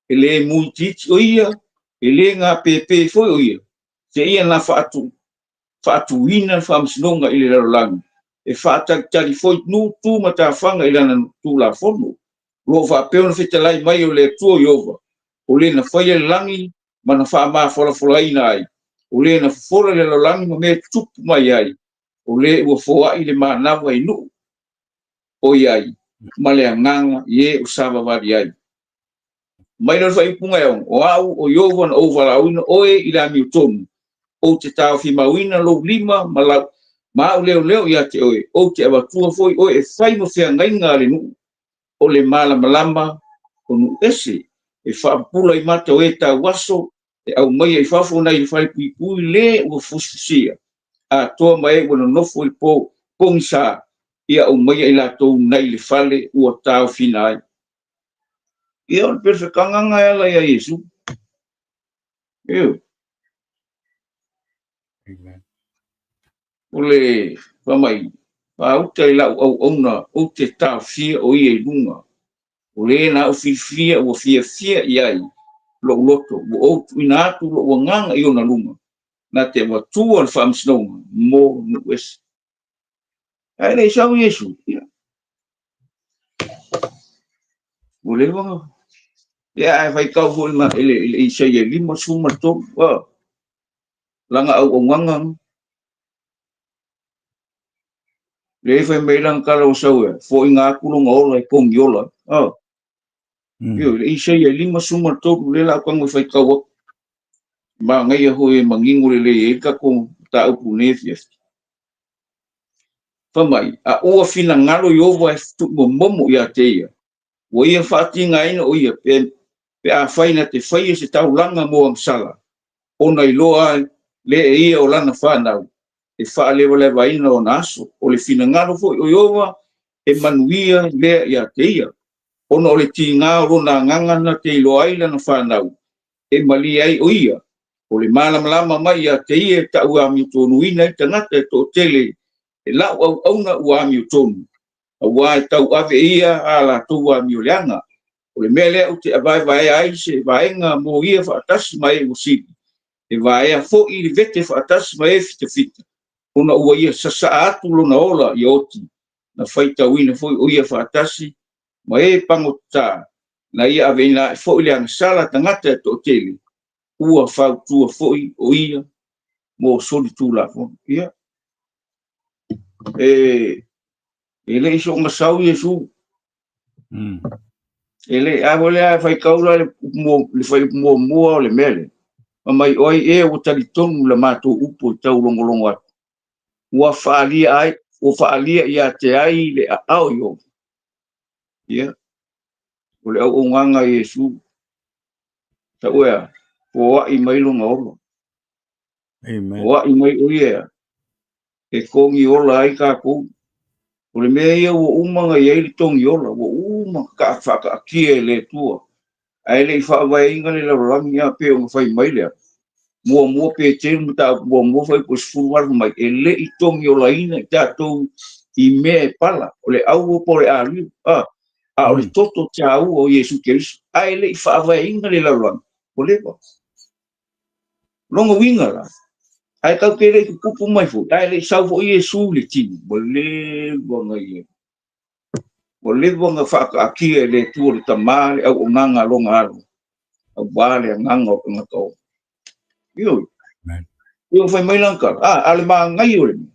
E le muitiiti o ia, e le gapepe foi o ia, seia na faatuina le faamasinoga i le lalolagi, e faatalitali foi nu tu ma tafaga i lana Tulafono. O lo o faapea ona fetalai mai o le Atua Ieova, o le na faia le lagi ma na faamafolafolaina ai, o le na fofola le lalolagi ma mea tutupu mai ai, o le ua foai le manava i nuu o i ai, ma le agaga i e o savavali ai. Mai lea o le faaiupuga e 6, O au o Ieova na ou valaauina oe i le amiotonu, ou te taofimauina lou lima ma lau, ma au leoleo ia te oe, ou te avatua foi oe e fai ma feagaiga a le nuu, o le malamalama o nuu ese, e faapupula i mata o e tauaso, e aumaia i fafo nai le falepuipui le ua fusifusia, atoa ma e ua nonofo i le po pogisa, ia aumaia i latou nai le fale ua taofina ai. Ia, o le pelefekanga e ala ia Iesu. Io. Amen. O le fai mai, faauta i lau auauna ou te taofia o ia i luga. O le na au filifilia ua fiafia i ai lou loto, ua ou tuuina atu lou agaga i ona luga, na te avatua le faamasinoga mo nuu ese. Ae le i sau Iesu, ia. Ua leva na. Ia, ae faitau foi na i le, i le Isaia 53, a, lana auaunaga na. Le fai mai lana tala o sau e, foaiina atu lona ola e kogi ola. A. Ioe, le Isaia 53, lea la ou tago e faitau atu. Manaia foi e manino lelei ai le tatou mataupu i lenei afiafi. Fai mai, a ua finagalo Ieova e tuumomomo ia te ia, ua ia faatigaina o ia pe, pe afai na te faia se taulaga mo agasala, ona iloa ai lea e ia o lana fanau, e faalewalewaina ona aso. O le finagalo foi o Ieova e manuia lea ia te ia. Ona o le tiga o lona agaga na te iloa ai lana fanau, e malie ai o ia, o le malamalama mai ia te ia e tau amiotonuina ai tagata e toatele e lau auauna ua amiotonu, auā e tauave e ia a latou amioleaga. O le mea lea ou te vaevaea ai se vaega mo ia faatasi ma e ua sili, e vaea foi le vete faatasi ma e fitafita, ona ua ia sasaa atu lona ola ia oti, na faitauina foi o ia faatasi ma e pagotata, na ia aveina ae foi le agasala a tagata e toatele, ua fautua foi o ia mo solitulafono. Ia, e le i soona sau Iesu. E le, a foi lea faitau la le fuaiupu muamua o le mea lea, fai mai, o ai ea ua talitonu i la matou upu e taulogologo atu, ua faaalia ai, ua faaalia ia te ai le aao i ou. Ia, o le auaunaga a Iesu, tau ea, foai mai lona ola. Amen. Foai mai o ia e togi ola ai tatou. O le mea ia ua uma ona i ai le togi ola, ua uma ona faataatia e le Atua, ae le i faavaeina le lalolagi a pei ona fai mai lea. Muamua Peteru mataupu muamua fuaiupu 18 mai, e le i togi olaina i tatou i mea e pala, o le auro po o le aliu, a o le toto taua o Iesu Keriso, ae le i faavaeina le lalolagi, ua leva. Lona uiga la, ae tatou te le i tutupu mai foi, ae le i sau foi Iesu i le tino, ua leva ona i ai. Ua leva ona faataatia e le Atua le Tama le auaunaga a lona Alo, aua le agaga o tagata uma. Ioe. Ua fai mai lana tala, a o le manaia o le mea,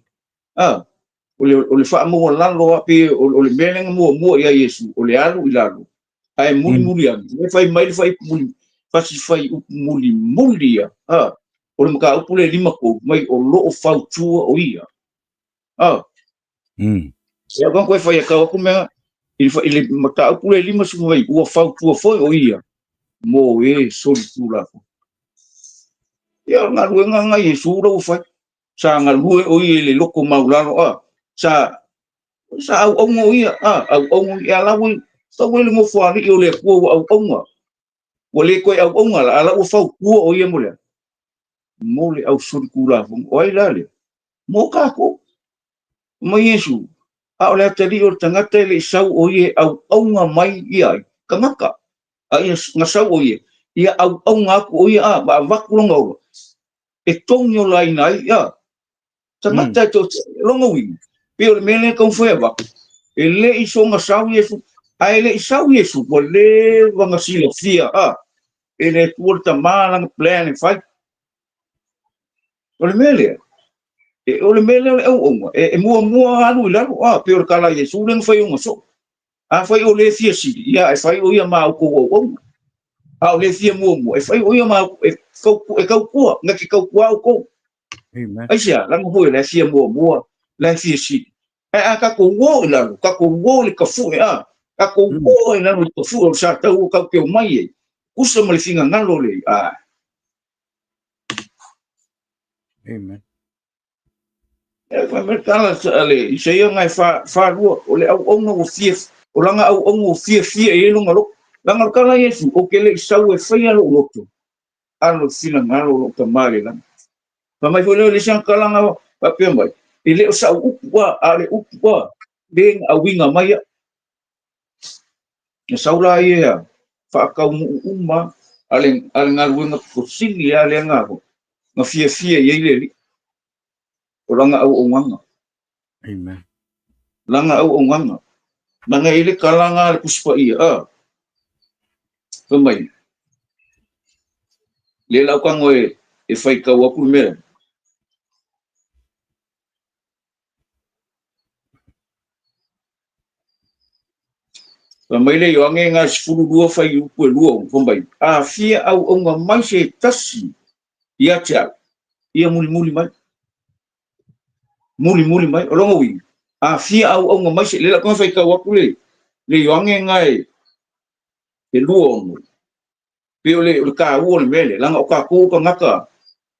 a, o le faamaualalo a pe o le mea lea na muamua ia Iesu, o le alu i lalo, ae mulimuli ane, e fai mai le fuaiupu muli, fasi fuaiupu mulimuli ia, a, o le mataupu le 53, mai o lo o fautua o ia. A. E au koe fai akau aku mea, i le mataupu le 50 mai, ua fautua foi o ia, mo e solitulafono. Ia, o le galuega na Iesu la ua fai. Sa galue o ia i le loko maulalo, a, sa auauna o ia, a, auauna ia la ua tau ai le nofoalii o le Atua ua auauna. Ua le toe auauna la, a la ua fautua o ia mo le, mo le au solitulafono. O ai la lea? Mo tatou. Mai Iesu, a o le atalii o le tagata e le i sau o ia e auauna mai ia ai, tagata. A ia na sau o ia, ia auauna atu o ia, a, ma avatu lona ola, e togi olaina ai, a, tagata e toatele. Lona uiga, pei o le mea lea e taumafai e avatu, e le i soona sau Iesu, ae le i sau Iesu, ua leva ona silafia, a, e le Atua le Tama lana plan e fai. O le mea lea, o le mea lea o le auauna, e muamua alu i lalo, a, pei o le tala a Iesu lea na fai ona soo. A fai o le fia sili, ia e fai o ia ma outou auauna. A o le fia muamua, e fai o ia ma e tautua, na te tautua outou. Aisea, laga foi la e fia muamua, la e fia sili. Ae a tatou o i lalo, tatou o i le tafue, a, tatou o i lalo i le tafue o le sa tau o tatou te omai ai, tusa ma le finagalo o le, a. Amen. E fai mai tala a le Isaia ngai fa lua, o le auauna ua fia, o lana auauna ua fiafia i ai lona loto. Lana o le tala a Iesu, ou te le i sau e faia lou loto, a o le finagalo o lou Tama i le lagi. Fai mai foi lea o le isi tala na faapea mai, e le o sau upu a, a o le upu a, le na auiga mai au. Na sau la ia faataunuu uma a le galuega sili lava lea na na fiafia i ai le Alii. O lana auaunaga. Amen. Lana auaunaga. Lana e i le tala a le Tusi Paia, a. Fai mai, lea la ou tago e faitau atu le mea. Fai mai le Ioane na 12 fuaiupu e 2, fai mai, a fia auauna mai se tasi ia te au, ia mulimuli mai. Mulimuli mai. O lona uiga, a fia auauna mai se, lea la ou faitau atu le Ioane na e 2:6. Pei o le taua o le mea lea, leaga o tatou o tagata,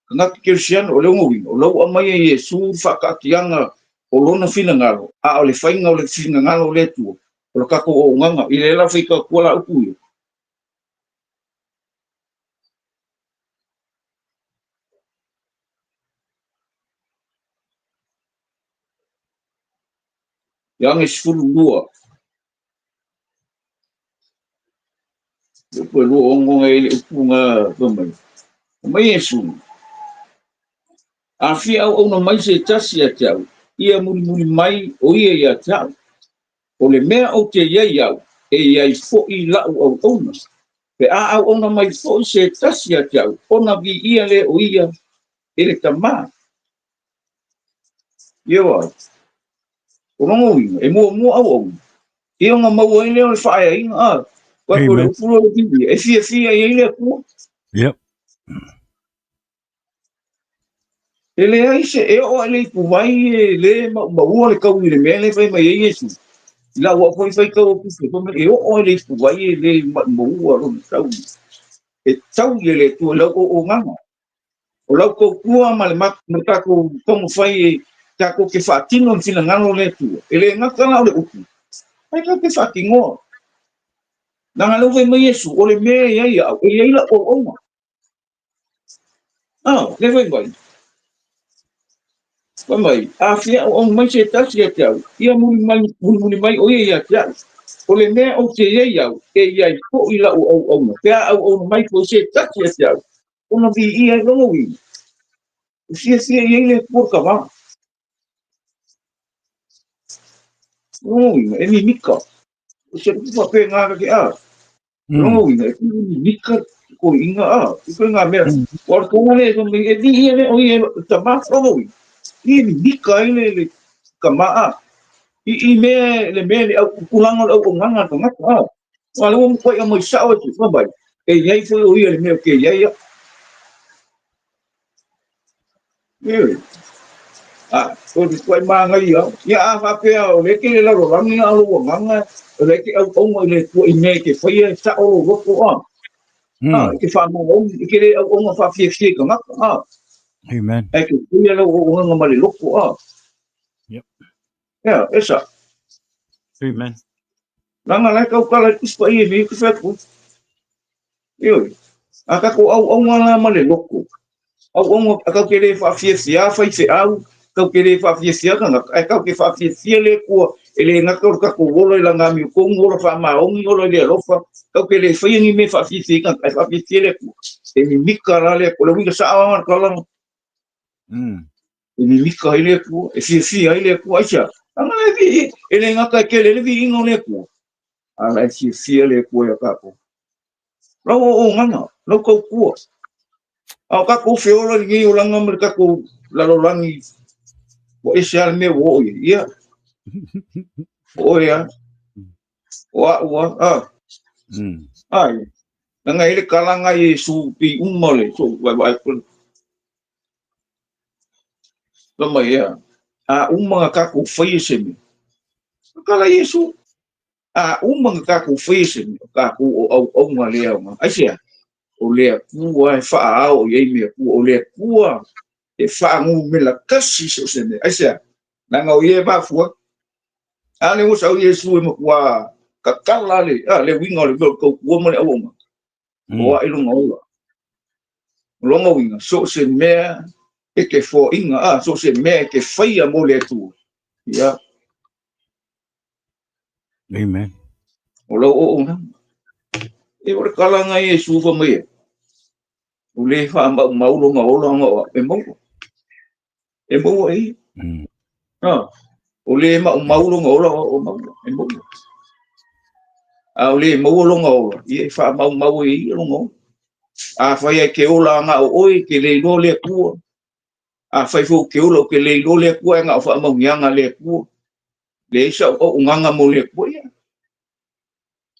tagata kerisiano, o le ona uiga, o la ua aumai e Iesu le faataatiaga o lona finagalo, a o le faiga o le finagalo o le Atua, O le tatou auaunaga, i le la faitau atua la upu ia. Ioane 12. Le upu e 26 na i le upu na fai mai. Fai mai Iesu, A fia auauna mai se tasi ia te au, ia mulimuli mai o ia ia te au. O le mea ou te i ai au, e i ai foi la'u auauna. Pe a auauna mai foi se tasi ia te au, ona viia lea o ia e le Tama. Ioe. O lona uiga, e muamua auauna, ia ona maua ai lea o le faaeaina, a. Aua o le upu lea o le viia, e fiafia i ai le Atua. Yep. E leai se e oo i le ipuvai e le maua le taui i le mea lea e fai mai ai Iesu. I lau au foi faitau atu fai mai e oo i le ipuvai e le maua lona taui. E taui e le Atua i lau auaunaga. O lau tautua ma le tatou taumafai e tatou te faatino le finagalo o le Atua. E le gata la o le upu, ae tatou te faatinoa. Leaga o lea ua fai mai Iesu, o le mea e i ai au, e i ai lau auauna. Ah, le fai mai. Fai mai, a fia auauna mai se tasi ia te au, ia muli mai, mulimuli mai o ia ia te au. O le mea ou te i ai au, e i ai foi lau auauna. Pe a auauna mai foi se tasi ia te au, ona viia ai lona uiga. E fiafia i ai le Atua le tama. Lona uiga, e mimika. O se upu faapena ka te a. Lona uiga, e mimika koiina a. I koe ngā mea, o le tonga le, e viia le o ia e tama, lona uiga. I e mimika ai le, le tama a. I, i mea, le mea, le au, tulaga o le auaunaga a le tagata a. Aua o lea ua matuai aumai sao e fai mai, e i ai foi o ia i le mea ou te i ai au. Ioe. A, o le matuai manaia. Ia a faapea o lea e te le lalolagi a o lou agaga, o lea e te auauna i le Atua i mea e te faia e sao lou loto a. A, e te faamaoni, e te le auauna faafiafia i tagata a. Amen. Ae te faia lau auaunaga ma le loto a. Yep. Ia, e sao. Amen. Leaga la e tautala i le Tusi Paia i mea ia ou te fai atu ai. Ioe. A tatou auauna la ma le loto, auauna tatou te le faafiafia faifeau, tatou te le faafiafia tagata, ae tatou te faafiafia le Atua e le gata o le tatou ola i lana amiotonu, ola faamaoni, ola i le alofa, tatou te le faia ni mea e faafiafia ai tagata, ae faafiafia le Atua. E mimika la le Atua. O le uiga sao lava o le tala. E mimika ai le Atua, e fiafia ai le Atua. Aisea? Leaga e vi, e le gata e tele le viiga o le Atua, a la e fiafia le Atua ia tatou. Lau auaunaga, lau tautua. A o tatou feola i lenei olaga ma le tatou lalolagi, ua ese lava le mea ua oo i ai. Ia, o oe lava, o au lava, a. Ai, leaga e i ai le tala a Iesu pei uma le, so, vaevae atu. Fai mai ea, a uma ona tatou faia se mea, o tala Iesu, a uma ona tatou faia se mea, o tatou o auauna le aoga. Aisea? O le Atua e faaao i ai mea tua, o le Atua e faanumera tasi so o se mea. Aisea? Leaga o ia e mafua. A lea ua sau Iesu e matua tatala le, a, le uiga o le mea o le tautua ma le auauna. O ai lona ola. O lona uiga, so o se mea e te foaiina, a, so o se mea e te faia mo le Atua, ia. Amen. O lau auaunaga. E o le tala na Iesu fai mai ai, o le faamaumau lona ola ona o au, e maua. E maua e ia. A, o le maumau lona ola o maua, e maua. A o le maua lona ola, ia e faamaumau e ia lona ola. Afai e te ola na o oe, e te le iloa le Atua. Afai foi ou te ola ou te le iloa le Atua, ae na o faamauniaga a le Atua. Leai sau auaunaga mo le Atua, ia.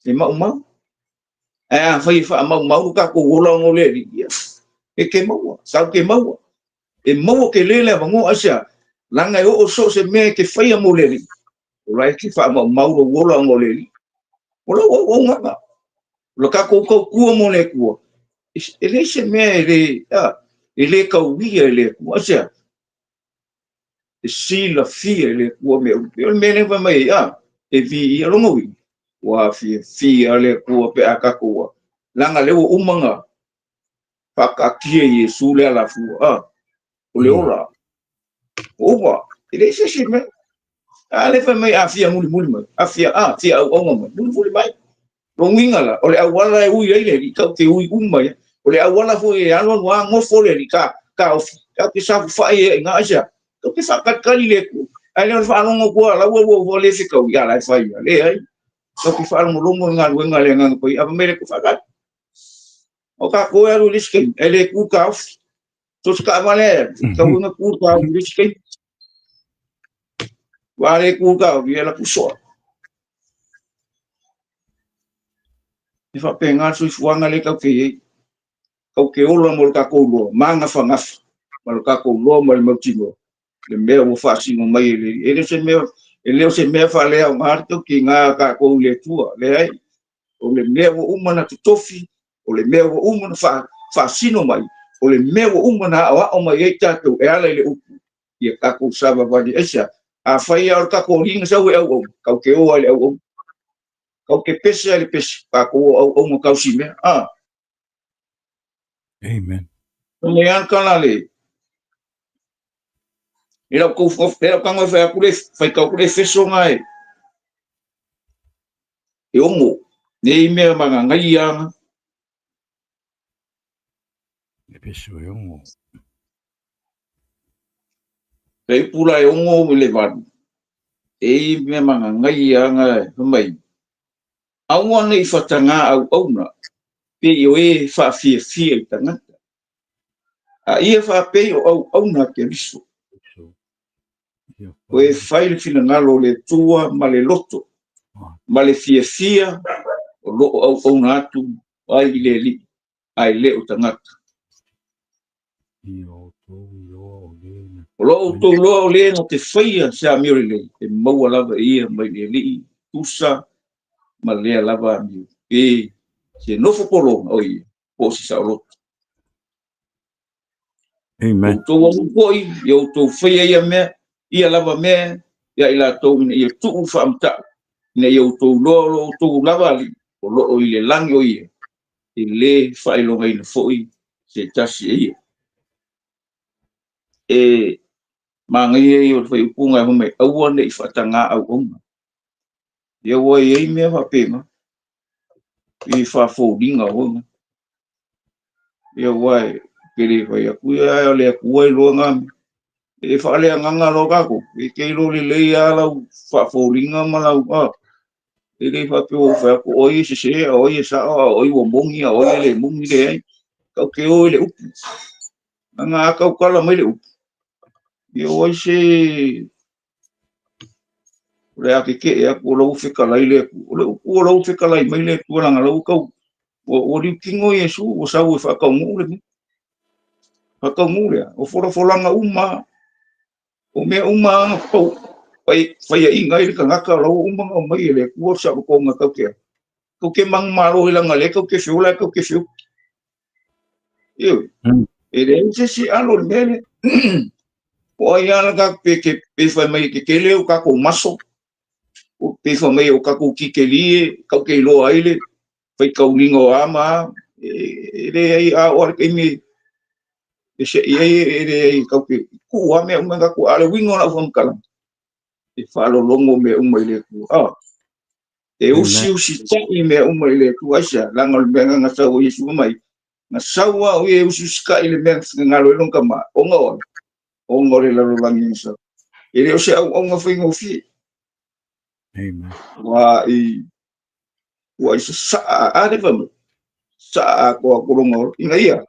E maumau. Ae afai e faamaumau lo tatou ola ona o le Alii, ia, e te maua, tatou te maua. E maua tele le avanoa, aisea? Leaga e oo so o se mea e te faia mo le Alii, o la e te faamaumau lou ola ona o le Alii. O lau auaunaga, o le tatou tautua mo le Atua, e leai se mea e le, a, e le tauia e le Atua. Aisea? E silafia e le Atua mea uma. O le mea lea fai mai ai, a, e viia lona uiga. Ua fiafia le Atua pe a tatou ua leaga lea ua uma ona faataatia i Iesu le alafua, a, o le ola. Ua uma, e leai se isi mea. A lea fai mai a fia mulimuli mai, a fia, a fia auauna mai, mulimuli mai. Lona uiga la, o le auala e ui ai le Alii, tatou te ui uma ai. O le auala foi e alu alu lava nofo le Alii, ta, taofi, tatou te saofafai ai i ina, aisea? Tatou te faatalitali i le Atua. Ae le o le faalogo atu lava, la ua ua le fetaui, a la e fai lava. Leai. Tatou te faalogologo i galuega a le Agaga Paia, a fai mai le Atua, faatali. O tatou e alu i le isi taimi, ae le tu taofi. So se taavale e alu, tatau ona tu taofi i le isi taimi. Ua le tu taofi, e alu atu soa. E faapena le soifuaga lea tatou te i ai. Tatou te ola mo le tatou loa, magafagafa ma le tatou loa ma le mautinoa, le mea ua faasino mai e le Alii. E le o se mea, e le o se mea faaleaoga le tautiga a tatou i le Atua, leai. O le mea ua uma ona totofi, o le mea ua uma ona faasino mai, o le mea ua uma ona aoao mai ai tatou e ala i le upu, ia tatou savavali. Aisea? Afai lava o le tatou alii na sau e auauna, tatou te o lava i le auauna. Tatou te pese lava i le pese, tatou o auauna tausimea. A. Amen. Fai mai lava le tala a le i lau tou e lau tago e fai atu le faitau atu le Efeso na e e ono nei mea magagai ana. Efeso e ono. Fai upu la e ono i le valu. E i mea magagai ana fai mai. Aua ne i fatagā auauna pei o e faafiafia i tagata, a ia faapei o auauna a Keriso, o e fai le finagalo o le Atua ma le loto ma le fiafia o lo o auauna atu ai i le Alii, ae le o tagata. O lo outou loa o le na te faia se amio lelei, e maua lava e ia mai le Alii tusa ma lea lava amio, pe se nofo polona o ia, po o se saoloto. Amen. Outou alu foi, ia outou faia ia mea, ia lava mea, ia i latou ina ia tuu faamatau, ina ia outou loa o lo outou lava Alii, o lo o i le lagi o ia, e lē faailogaina foi se tasi e ia. E manaia ia o le faaiupuga e fai mai, aua ne i faatagā auauna. Ia ua i ai mea faapena, i faafoliga foi na. Ia ua e ke le fai atu ia, ae o le Atua e iloa na mea. E faaleagaga loa tatou, e te iloa lelei lava lau faafoliga ma lau, a, E le faapea ua ou fai atu o ai e sese, a o ai e sao, a o ai ua moni, a o ai e le moni, leai. Tatou te o i le upu. Leaga a tautala mai le upu, ia o ai se o le a tetee atu o la ua fetalai le Atua. O le upu o la ua fetalai mai le Atua leaga o la ua tau ua liutino Iesu ua sau e faataunuu le mea. Faataunuu lea, o folafolaga uma O mea uma lava na pau faiaina ai le tagata, o la ua uma ona aumai e le Atua le saolotoga tatou te tatou te manumalo ai leaga o lea tatou te feola ae tatou te feoti. Ioe. E leai se isi alo i le mea lea. O ai lava la pe ke pe fai mai e tetele o tatou maso, pe fai mai o tatou titelie, tatou te iloa ai le faitauliga o a ma a, e leai a oo lava i le taimi e sei ai e leai tatou te tuu lava mea uma i tatou, a o le uiga o lau faamatalaga, e faalologo mea uma i le Atua. A, e usiusitai mea uma i le Atua. Aisea? Leaga o le mea na sau ai Iesu mai, na sau lava o ia e usiusitai i le mea na finagalo ai lona Tama, ona o ai? Ona o le lalolagi na sau. E le o se auauna faigofie. Amen. Ua i ua i sasaa a le fai mai, sasaa atoa atu lona ola, ina ia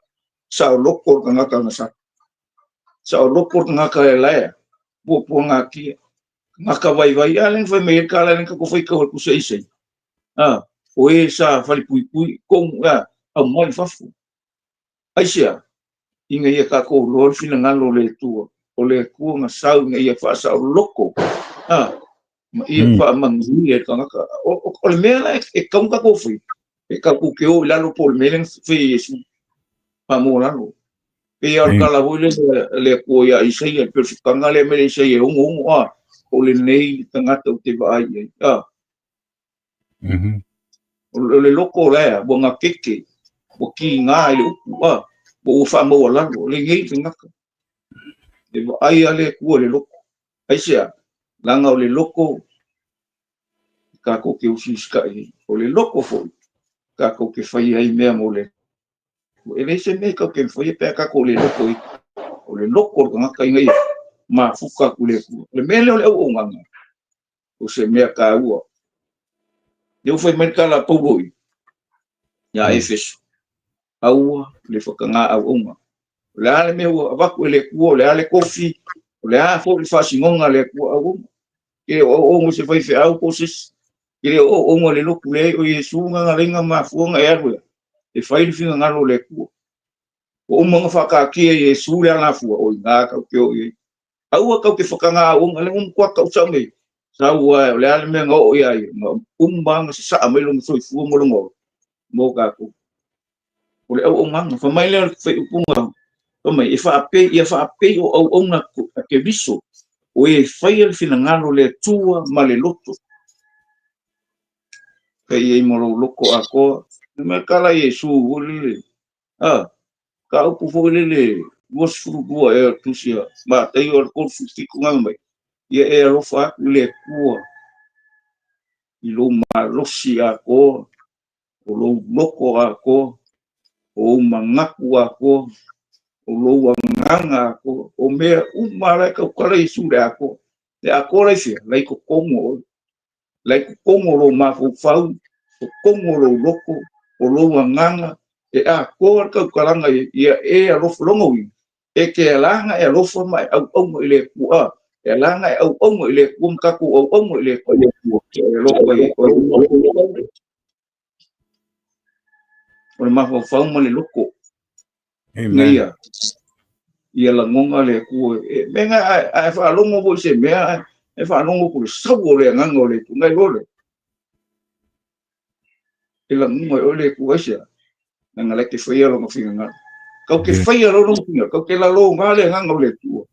saoloto le tagata na sa. Saoloto le tagata e laea, puapuagatia, tagata vaivai, a lea na fai mai ai le tala lea na tatou faitau atu se i se i. A, o e sa falepuipui, tonu, a, aumai i fafo. Aisea? Ina ia tatou iloa le finagalo o le Atua, o le Atua na sau ina ia faasaoloto, a, ma ia faamanuia i le tagata. O le mea la e tatau ona tatou faia, e tatou te o i lalo po o le mea lea na fai e Iesu, faamoa lalo. Pei lava o le tala foi lea a le Atua ia Isaia, pei o le fitaga lea mai le Isaia e 66, a, o lenei tagata ou te vaai i ai, a. O le loko o lea, ua gakeke, ua kiga i le upu, a, ua faamaualalo, lenei tagata. E vaai a le Atua i le loko. Aisea? Leaga o le loko tatou te usiusitai ai. O le loko foi tatou te faia ai mea mo le Atua. E leai se mea tatou te faia pe a tatou le loko ai. O le loko o le tagata ina ia mafuta atu i le Atua. O le mea lea o le auaunaga, o se mea taua. Lea ua fai mai le tala a Paulo i ia Efeso, aua le whakangā auaunga. O le a le mea ua avatu e le Atua, o le a le tofi, o le a foi le faasinoga a le Atua auaunga. E le o auaunga se faifeau po o se isi. E le o auaunga le lotu leai o Iesu na galaiga mafua na e alu e, e fai le finagalo o le Atua. Ua uma ona faataatia e Iesu le alafua, o i ina tatou te o i ai. Aua tatou te whakangā auaunga, le ua matua tau sao nei. Sau ai, o le a le mea na oo ia ia, na uma na sasaa mai lona soifua ma lona ola mo tatou. O le auaunaga, fai mai lea o le faaiupuga, fai mai, e faapei, ia faapei o auauna a Keriso, o e faia le finagalo o le Atua ma le loto. Fai i ai ma lou loto atoa. Le mea tala Iesu, foi lele, a, ka upu foi lele, 22 ea o le tusi a Mataio o le 37 na mai, ia e alofa atu i le Atua i lou malosi atoa, o lou loko atoa, o ou manatu atoa, o lou agaga atoa, o mea uma la e tautala Iesu i le atoa. Le atoa la i fea? La i totonu o oe. La i totonu o lou mafaufau, totonu o lou loko, o lou agaga, e atoa le tautalaga ia e alofa. Lona uiga, e te ala ona e alofa ma e auauna i le Atua, e ala ona e auauna i le Atua ma tatou auauna i le Atua, e alofa i o le mafaufau ma le loko. Ina ia, ia lagona le Atua. E, mea nga, a e faalogo foi i se mea, e faalogo atu le sau o le agaga o le Atua, nai loa lea. E lagona e oe le Atua, aisea? Leaga la e te faia lona finagalo. Kau te faia lona finagalo, kau te laloga le agaga o le Atua.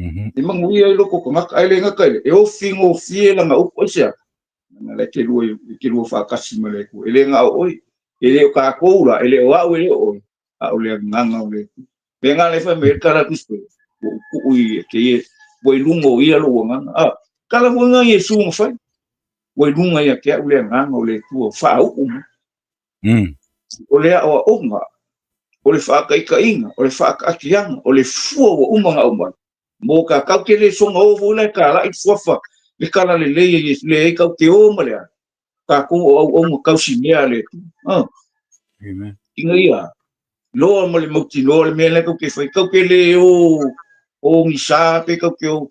E manuia ai loko tagata, ae le gata i lea, e ofi gofie lana upu, aisea? Leaga la e te lua, e te lua faatasi ma le Atua. E le na o oe, e le o tatou la, e le o au, e le o oe, a o le agaga o le Atua. Mea nga le fai mai ai le tala a Kristo, ua ou tuu i te ia, ua i luga o ia lou agaga. A, tala foi nga Iesu na fai, ua i luga ia te au le agaga o le Atua, faauu mai. O le aoaoga, o le faataitaiga, o le faataatiaga, o le fua ua uma ona aumai, mo tatou te le soga o foi la e talai le suafa le tala lelei a Iesu, leai tatou te o ma le a, tatou o auauna tausimea a le Atua. Ah. Amen. Ina ia loa ma le mautinoa le mea lea tatou te fai, tatou te le o ogisa pe tatou te o,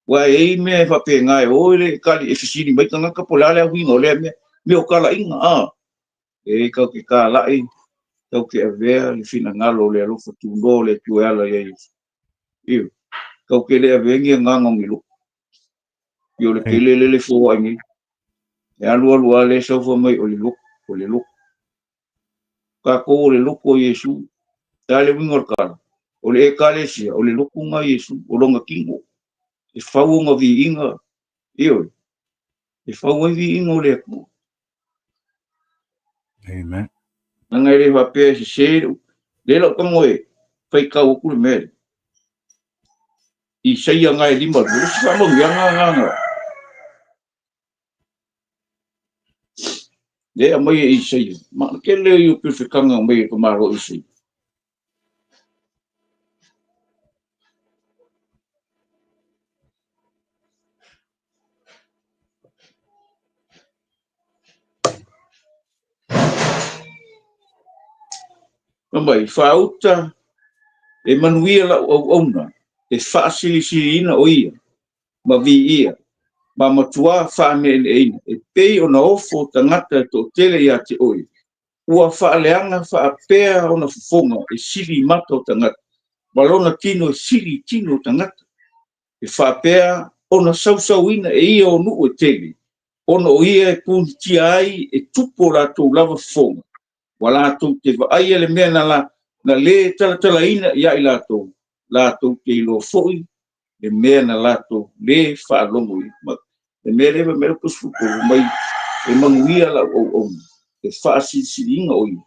aua e i ai mea e faapena e o le kali e fesili mai tagata po o le a le auiga o lea mea, mea o talaiga, a. E tatou te talai, tatou te avea le finagalo o le alofa tunoa o le Atua e ala ia Iesu. Ioe. Tatou te le avea ni agaga o ni loto. Ia o le tele lele e foai nei. E alu alu lava lea sau fai mai o le loto, o le loto. Tatou o le loto o Iesu. E a le uiga o le tala? O le Ekalesia, o le loto na Iesu, o lona tino. E fau ona viiga, ioe, e fau ai viiga o le Atua. Amen. Leaga e le faapea e sese le upu. Lea lau tago e faitau atu le mea lea. Isaia nga e 52, le isi faamanuiaga nga lea e aumai e Isaia. Ma o le tele ia o perofetaga e aumai e le tamaloa Isaia. Fai mai, faauta e manuia lau auauna e faasilisiliina o ia ma viia ma matuā faaneeneeina e pei ona ofo tagata e toatele ia te oe, ua faaleaga faapea ona fofoga e sili i mata o tagata, ma lona tino e sili i tino o tagata. E faapea ona sausauina e ia o nuu e tele, ona o ia e punitia ai e tupu o latou lava fofoga, ua latou te vaaia le mea na, na lē talatalaina ia i latou, latou te iloa foi le mea na latou lē faalogo i ai. Le mea lea fai mai le Aposetulu mai, E manuia lau auauna, e faasilisiliina o ia,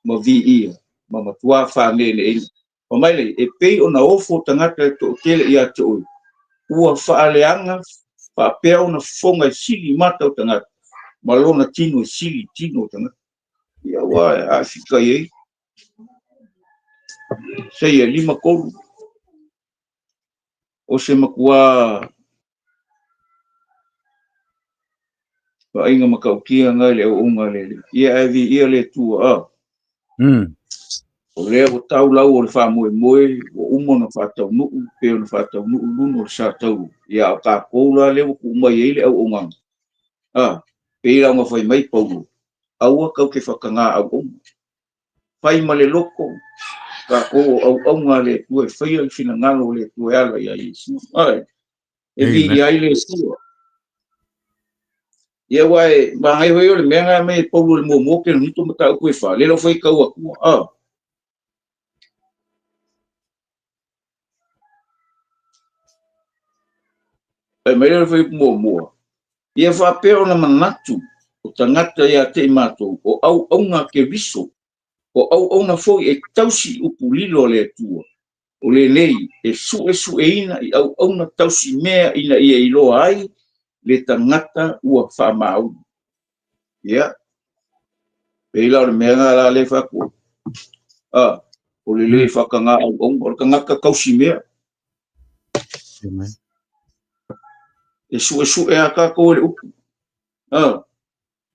ma viia, ma matuā faaneeneeina. Fai mai lea, e pei ona ofo tagata e toatele ia te oe, ua faaleaga faapea ona fofoga e sili i mata o tagata, ma lona tino e sili i tino o tagata. Ia ua aafika i ai. Isaia 53, o se matua vaaiga matautia na i le auauna a le Alii. Ia ae viia le Atua, a. O lea ua tau lau o le faamoemoe, ua uma ona faataunuu, pei ona faataunuu luga o le sa taua. Ia a o tatou la lea ua tuu mai ai le auaunaga, a, pei la ona fai mai Paulo, aua tatou te faatagā auauna. Fai ma le loto, tatou o auauna a le Atua e faia le finagalo o le Atua e ala ia Iesu. Ae, e viia ai le Atua. Ia aua e manaia foi o le mea na aumai e Paulo i le muamua Korinito mataupu e fa, lea la ua faitau atua. A. Fai mai le fuaiupu muamua, Ia faapea ona manatu o tagata ia te i matou, o auauna a Keriso, o auauna foi e tausi i upu lilo a le Atua, o lenei e suesueina i auauna tausi mea ina ia iloa ai le tagata ua faamaoni. Ia, pei la o le mea lena la lea e fai atu ai, a, o le le faatagā auauna, o le tagata tausi mea. Amen. E suesue a tatou e le upu. A.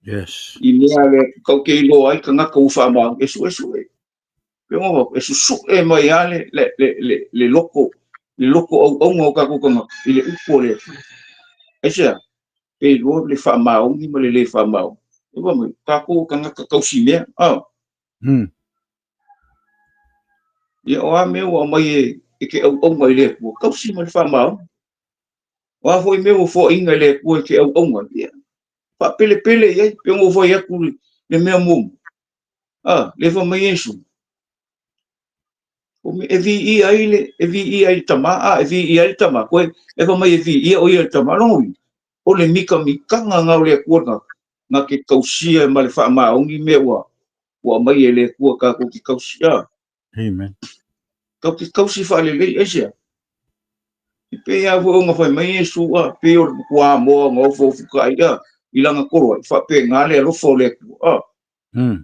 Yes. I mea le kau ke iloa ai tagata ua faamaoni, e suesue. Pe ona e susue mai lava le, le, le, le, le loko, le loko auauna o tatou tagata i le upu o le Atua. Aisea? Pe iloa le faamaoni ma le le faamaoni. E fai mai, tatou o tagata tausi mea. A. Ia o a mea ua aumai e, e ke auauna i le Atua, tausi ma le faamaoni. O a foi mea ua foaina e le Atua e ke auauna, ia, faapelepele i ai, pe ona ua fai atu le, le mea muamua. A, lea fai mai Iesu, e viia ai le, e viia ai le Tama, a, e viia ai le Tama, koe, e fai mai e viia o ia le Tama. Lona uiga, o le mikamikaga na o le Atua na, na te tausia ma le faamaoni mea ua, ua aumai e le Atua tatou te tausi. A. Amen. Tatou te tausi faalelei, aisea? E pei lava foi ona fai mai Iesu, a, pei o le matua moa na ofoofutaai, a, i lana tolo ai, faapena le alofa o le Atua. A.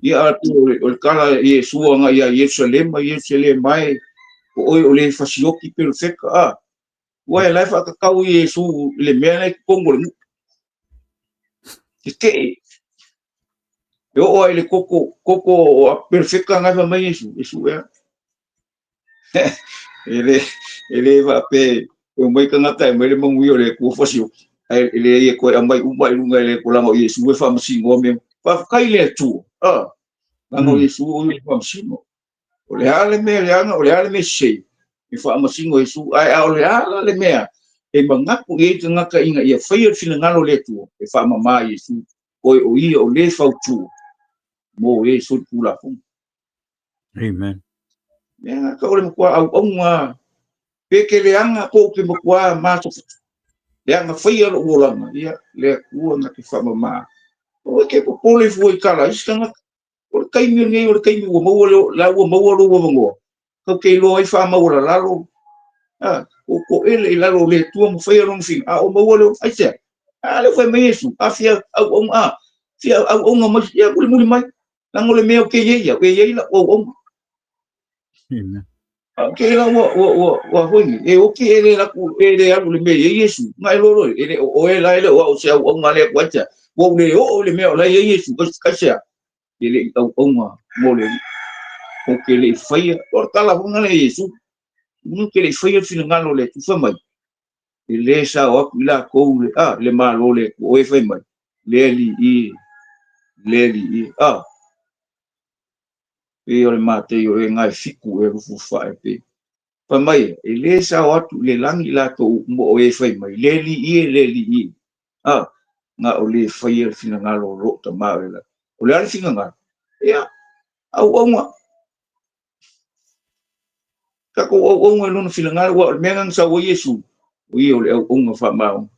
Ia, a pei o le tala a Iesu agai ia Ierusalema, Ierusalema e, o oe o le fasioti pelofeta, a. Ua e la e faatatau Iesu i le mea la e i totonu o le nuu. Tetee. E oo ai i le koko, koko o pelofeta na e fai mai Iesu, e sue a. E le, e le faapea e omai tagata e aumai le manuia o le Atua fasioti, ae e leai e toe aumai uma i luga e le Atua leaga o Iesu e faamasinoa mea. Faafetai i le Atua, a, leaga o Iesu o ia e faamasino. O le a le mea leaga, o le a le mea sese, e faamasino Iesu, ae a o le a la le mea e manatu i ai tagata ina ia faia le finagalo o le Atua, e faamama Iesu, oe o ia o le fautua mo e solitulafono. Amen. Mea na ka o le matua auauna pe ke leaga ko ke matua masofoto. Leaga faia lou olaga, ia, le Atua na te faamama. Aua e te popole fua i tala a isi tagata. O le taimi lenei o le taimi ua maua le, la ua maua lou avanoa, tatou te iloa ai faamaualalalo, a, o toele i lalo o le Atua ma faia lona fina, a o maua le, aisea? A lea ua fai mai Iesu, a fia auauna, a, fia auauna mai, ia mulimuli mai. Leaga o le mea ou te i ai au, e i ai lau auauna. Amen. A ke la ua ua ua ua hoi ni, e oki e le laku e le alu le mea i ai Iesu. Nga e lolo e le o oe la e le o au se auauna le atu aisea. Ua ou le oo i le mea o la e i ai Iesu, aisea. E le i auauna mo le ou te le i faia. O le tala foi lena a Iesu. Ou te le i faia le finagalo o le Atua fai mai. E le sao atu i latou le, a, le Malo o le Atua, o e fai mai, le Alii e, le Alii e, a. Pei o le Mateio e gae fiku e lufufae pe. Fai mai, e le sao atu i le lagi i latou uma o e fai mai, le Alii e, le Alii e, a, na o le faia le finagalo o lou Tama o i le lagi. O le a le finagalo? Ia, auauna. Tatou auauna i lona finagalo, aua o le mea lena na sau ai Iesu, o ia o le auauna faamaoni.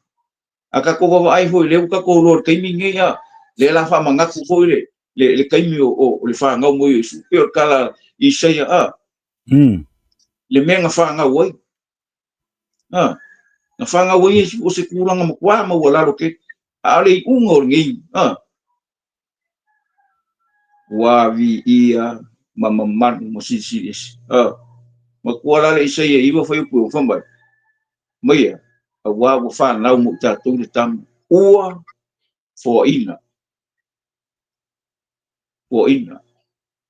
A tatou vaavaai foi, lea ua tatou iloa i le taimi lenei, a Lea la faamanatu foi le le, le taimi o, o, o le fanau mai o Iesu. Pei o le tala Isaia a. Le mea na fanau ai. A. Na fanau ai Iesu o se tulaga matua maualalo tele. A o le iuga o lenei, a. Ua viia ma mamalu ma silisili ese. A. Matua la le Isaia 9 fuaiupu e 6 fai mai, mai ia, auā ua fanau mo i tatou le tama, ua foaina. Foaina.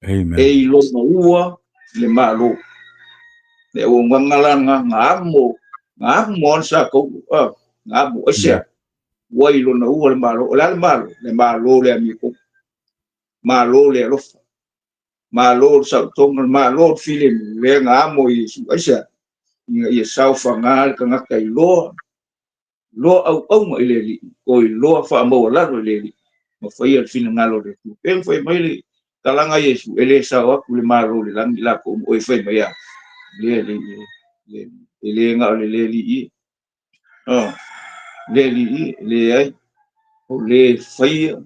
Amen. E i lona ua le Malo. Le auaunaga la na na amo, na amo ana sa kou, a, na amo, aisea, ua i lona ua le Malo. O le a le Malo? Le Malo le amiotonu. Malo le alofa. Malo le saotoga, le Malo le filemu, lea na amo i Iesu. Aisea, ina ia saofaga le tagata i loa, loa auauna i le Alii, ko i loa faamaualalo i le Alii, ma faia le finagalo o le Atua. Pei ona fai mai le talaga a Iesu, e le sao atu le Malo o le lagi latou ma oe fai mai a, le Alii e, e le na o le le Alii e. Oh, le Alii e, leai, o le faia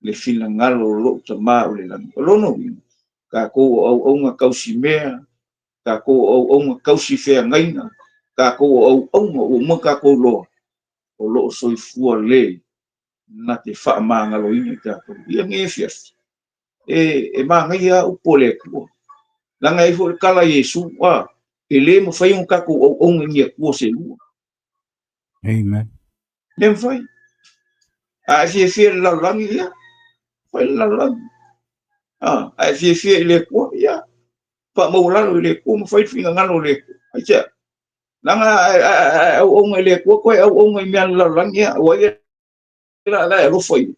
le finagalo o lou Tama o le lagi. O lona uiga, tatou o auauna tausimea, tatou o auauna tausi feagaiga, tatou o auauna ua uma tatou loa, o lo o soifua le na te faamagaloina i tatou. Ia nei afiafi, e, e manaia lava upu a le Atua. Leaga e i ai foi le tala a Iesu, a, e le mafai ona tatou auauna i ni Atua se lua. Amen. Le mafai. A e fiafia i le lalolagi, ia, fai le lalolagi. A, a e fiafia i le Atua, ia, faamaualalo i le Atua ma fai le finagalo o le Atua. Aisea? Leaga a e auauna i le Atua, toe auauna i mea a le lalolagi, ia, ua ia la, la e alofa i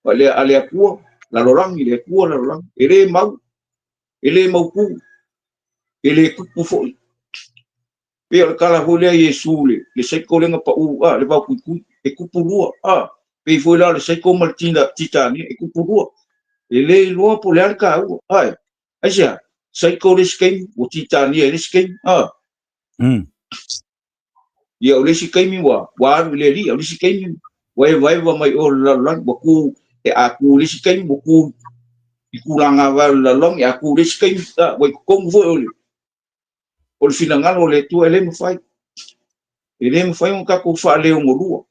a le, a le Atua, lalolagi, le Atua, lalolagi. E le mau, e le mautu, e le tupu foi. Pei o le tala foi lea a Iesu le, le saiko lea na pau, a, le vaotuitui, e tupu lua, a, pei foi la o le saiko ma le tina, titania, e tupu lua. E le iloa po o le a le taua, ae, aisea, saiko le isi taimi, ua titania i le isi taimi, a. Ia, o le isi taimi ua, ua alu i le alii, o le isi taimi ua evaeva mai o le lalolagi, ua tu, e a tu i le isi taimi, ua tu i tulaga vae o le lalolagi, a tu i le isi taimi, a, ua i totonu foi o le, o le finagalo o le Atua e le mafai. E le mafai ona tatou faaleogolua.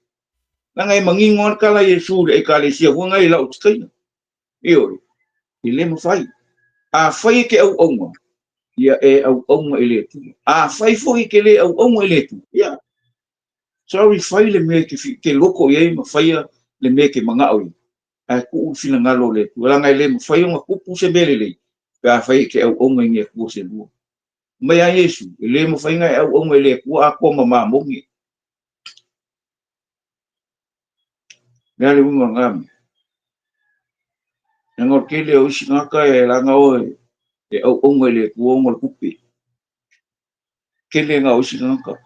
Leaga e manino lava le tala a Iesu i le Ekalesia foi lena i Laotikaina. Ioe, e le mafai. Afai e te auauna, ia e auauna i le Atua. Afai foi e te le auauna i le Atua, ia, sorry, fai le mea e te loto i ai ma faia le mea e te manao i ai. Ae tuu le finagalo o le Atua, leaga e le mafai ona tupu se mea lelei pe afai e te auauna i ni Atua se lua. Mai a Iesu, e le mafai ona e auauna i le Atua atoa ma mamoni. Le a le uiga o lena mea? Leaga o le tele o isi tagata e laga oe e auauna i le Atua ona o le tupe. Tele na o isi tagata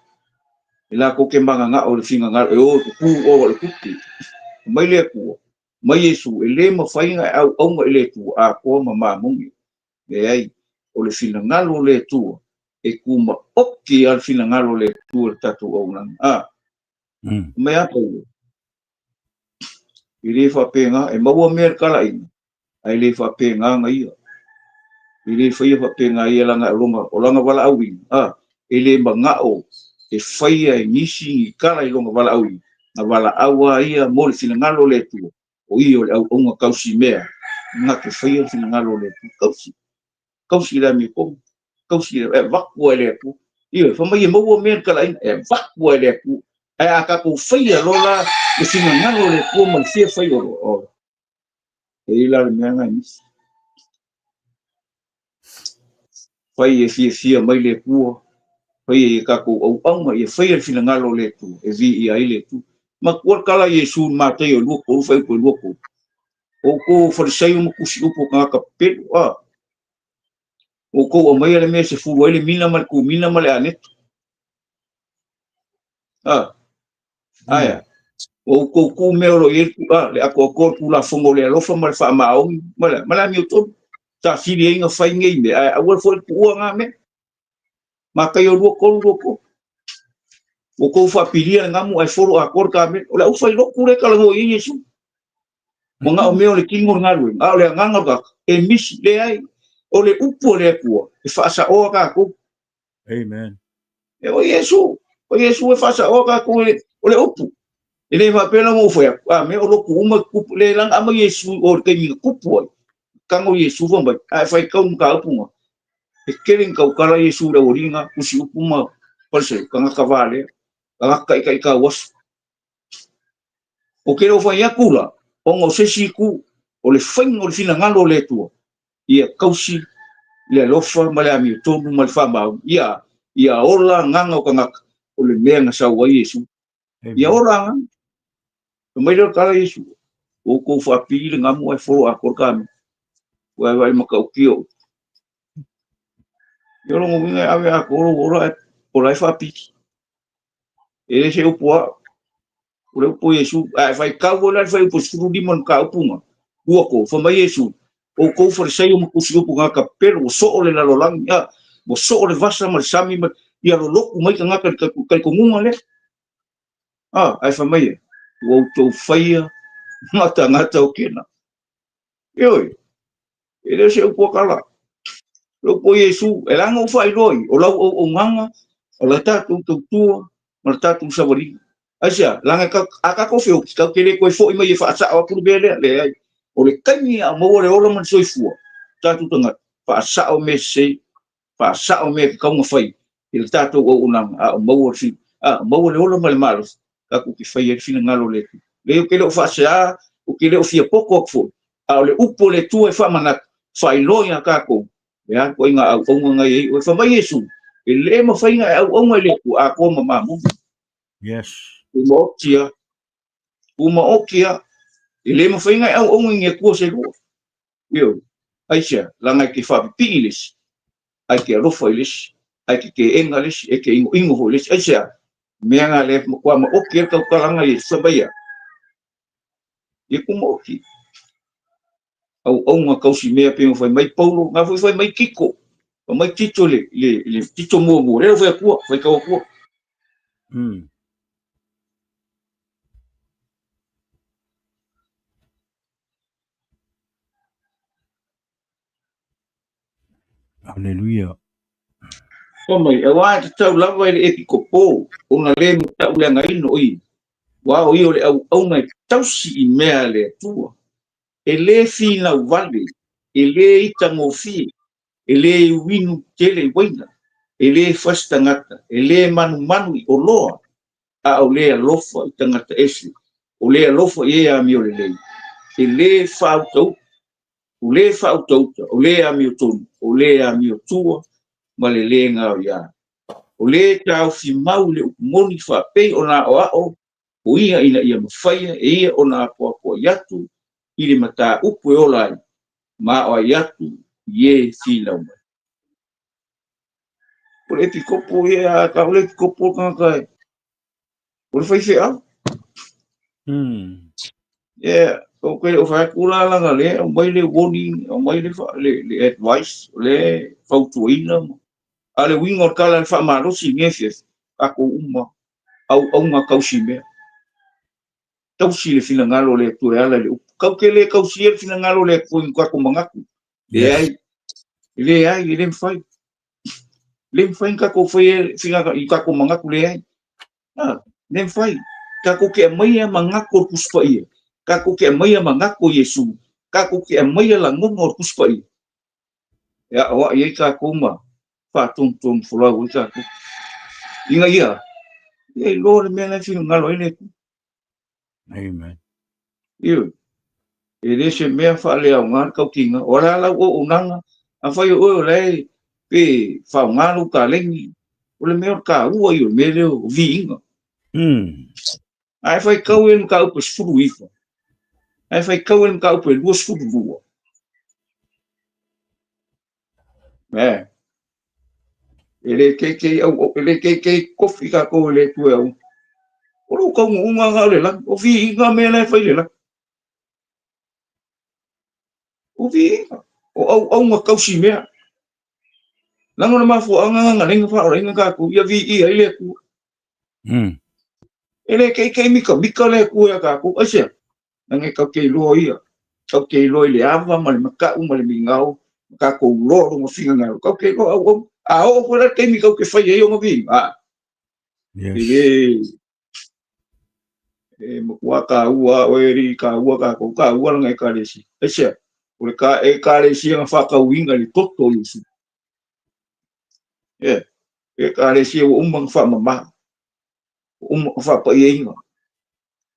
e latou te mananao i le finagalo e o e tutu oa o le tupe. Mai le Atua, mai Iesu, e le mafai ona e auauna i le Atua atoa ma mamoni. Leai, o le finagalo o le Atua e tumaoti lava le finagalo o le Atua i le tatou auaunaga. A, mai a Paulo, e le faapena, e maua mea i le talaiga, ae le faapena na ia. E le faia faapena ia leaga o lona, o lana valaauina, a, e le manao e faia e nisi ni tala i lona valaauina, na valaau lava ia mo le finagalo o le Atua, o ia o le auauna tausi mea, na te faia le finagalo o le Atua. Tausi, tausi le amiotonu, tausi le, e avatu lava e le Atua. Ioe, fai mai e maua mea i le talaiga, e avatu lava e le Atua. Ae a tatou faia loa la le finagalo o le Atua ma le fia fai o, o, E i ai la le mea lena e misi. Fai e fiafia mai le Atua, fai e ia tatou auauna, ia faia le finagalo o le Atua, e viia ai le Atua. Matua le tala a Iesu i le Mataio 23, fuaiupu e 23. O outou o Farisaio ma tusiupu o tagata pepelo, a. O outou aumaia le mea e sefulu ai le mina ma le tumina ma le aneto. A. Ae a? Ua outou tu mea o lo o i ai le, le atoatoa o le Tulafono o le alofa ma le faamaoni ma le, ma le amiotonu. Sa sili ai ona fai nei mea, ae aua foi le tuua na mea. Mataio 2, 3, 2, 3. Ua outou faapilia le gamu ae folo atoa le kamela. O le aufailotu lea e talanoa i ai Iesu. Manao mea o le tino o le galuega, a o le agaga o le tagata, e misi, leai, o le upu a le Atua, e faasaoa tatou. Amen. E o Iesu, o Iesu e faasaoa tatou e, o le upu. E le faapea la ua ou fai atu, a mea o lotu uma tupu, le laga ama Iesu o le taimi na tupu ai. Tago Iesu fai mai, a e faitau mataupu na, e tele ni tautala Iesu i le aualii na, tusi upu ma Farisai, tagata valea, tagata taitaitau aso. Ou te le o fai atu la, ona o se isi itu, o le faiga o le finagalo o le Atua, ia tausi le alofa ma le amiotonu ma le faamaoni, ia, ia ola agaga o tagata, o le mea na sau ai Iesu. Ia ola agaga. Fai mai lea o le tala a Iesu, ua outou faapili le gamu ae folo atoa le kamela. Ua e vaai matautia o upu. Ia o lona uiga e ave atoa lou ola ae o la e faapili. E le se upu au. O le upu a Iesu. A e faitau foi la i le fuaiupu 15 o le mataupu na, ua to, fai mai Iesu, outou Farisaio ma tusi upu tagata pepelo, ua soo le lalolagi, a, ua soo le vasa ma le sami ma, ia lolotu mai tagata i le talitonuga lea. A, ae fai mai e, ua outou faia ma tagata o kena. Ioe, e le o se upu a kala. O le upu a Iesu, e leaga ou faailoa i, o lau auaunaga, o la tatou tautua, ma le tatou savaliga. Aisea? Leaga ka, a tatou feoti, tatou te le toe foi mai e faasao atu le mea lea. Leai. O le taimi a maua le ola ma le soifua, tatou tagata, faasao mea sese, faasao mea e tatau ona fai i le tatou auaunaga, a o maua le, a o maua le ola ma le malosi, tatou te faia ai le finagalo o le Atua. Leai, ou te le o faasea, ou te le o fia poto atu foi, a o le upu a le Atua e faamanatu, faailoa ia tatou, le a le ituaiga auauna na i ai oe. Fai mai Iesu, e le mafai ona e auauna i le Atua atoa ma mamona. Yes. Tumaoti lava. Tumaoti lava. E le mafai ona e auauna i ni Atua se lua. Ioe. Aisea? Leaga e te faapipii i le isi, ae te alofa i le isi, ae te teena le isi, e te inoino foi i le isi. Aisea? Mea na lea matua maoti ai le tautalaga i Iesu, fai mai a, ia tumaoti. Auauna tausi mea pei ona fai mai Paulo, na foi fai mai Tito, fai mai Tito le, le, le Tito muamua, lea fai atua, fai tau atua. Aleluia. Fai mai, aua e tatau lava i le epikopo ona le matauleagaina o ia, aua o ia o le auauna e tausi i mea a le Atua. E le finau vale, e le itagofie, e le uinu tele i uaina, e le fai se tagata, e le manumanu i oloa, a o le alofa i tagata ese, o le alofa i e amio lelei, e le faautauta, o le faautauta, o le amiotonu, o le amiotua ma le le gaoiā. O le taofi mau i le upu moni faapei ona aoao o ia ina ia mafaia e ia ona apoapoai atu i le mataupu e ola ai, ma aoai atu i e finau mai. O le epikopo ia, a o le epikopo o le tagata e, o le faifeau. Yeah, ou te le o fai atu la laga le aumai le warning, aumai le, le, le advice, o le fautuaina. A le uiga o le tala le faamalosi i mea eseese, tatou uma, auauna tausi mea. Tausi le finagalo o le Atua e ala i le upu. Kau te le tausia le finagalo o le Atua i tatou manatu. Leai, leai, e le mafai. Le mafai ona tatou faia i tatou manatu, leai. A, le mafai. Tatou te aumaia manatu o le Tusi Paia. Tatou te aumaia manatu o Iesu. Tatou te aumaia lagona o le Tusi Paia. E aoai ai tatou ma faatonutonu folau ai tatou. Ina ia, ia iloa le mea la e finagalo ai le Atua. Amen. Ioe. E le se mea faaleaoga le tautiga. O le a lau auaunaga, afai o oe o la e pe faaaoga lou taleni, o le mea o le taua ia o le mea lea o viiga. Ae faitau i le mataupu e 19, ae faitau i le mataupu e 22. Eh. E le keikei au, e le keikei kofi tatou e le Atua e au. O lou taunuuga na o le lagi. O viiga mea la e fai i le lagi. O viiga. O auauna tausi mea. Leaga o le mafuaaga na na laina faaolaina tatou, ia viia ai le Atua. E le keikei mikamika le Atua ia tatou. Aisea? Leaga e tatou te iloa ia. Tatou te iloa i le ava ma le mata'u ma le migao ma tatou iloa lona finagalo. Tatou te iloa auauna. A oo foi la le taimi tatou te fai ai ona viiga, a, e le e matua taua oe alii taua tatou taua lana ekalesia. Aisea? O le ka ekalesia na faatauina i le toto o Iesu. E ekalesia ua uma ona faamama, ua uma ona faapaiaina.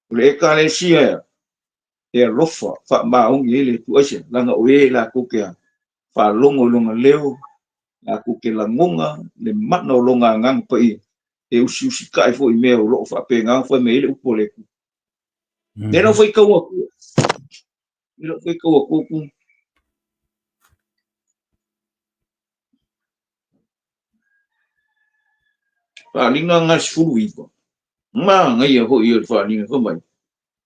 O le ekalesia e alofa faamaoni ai le Atua. Aisea? Leaga o e latou te faalogo i lona leo, latou te lagona le mana o lona Agaga Paia, e usiusita'i foi i mea o lo o faapena ona fai mai ai le upu a le Atua. Lea lau faitau atu, lea lau faitau atu ku. Faaaliga na 19. Manaia foi o le faaaliga fai mai.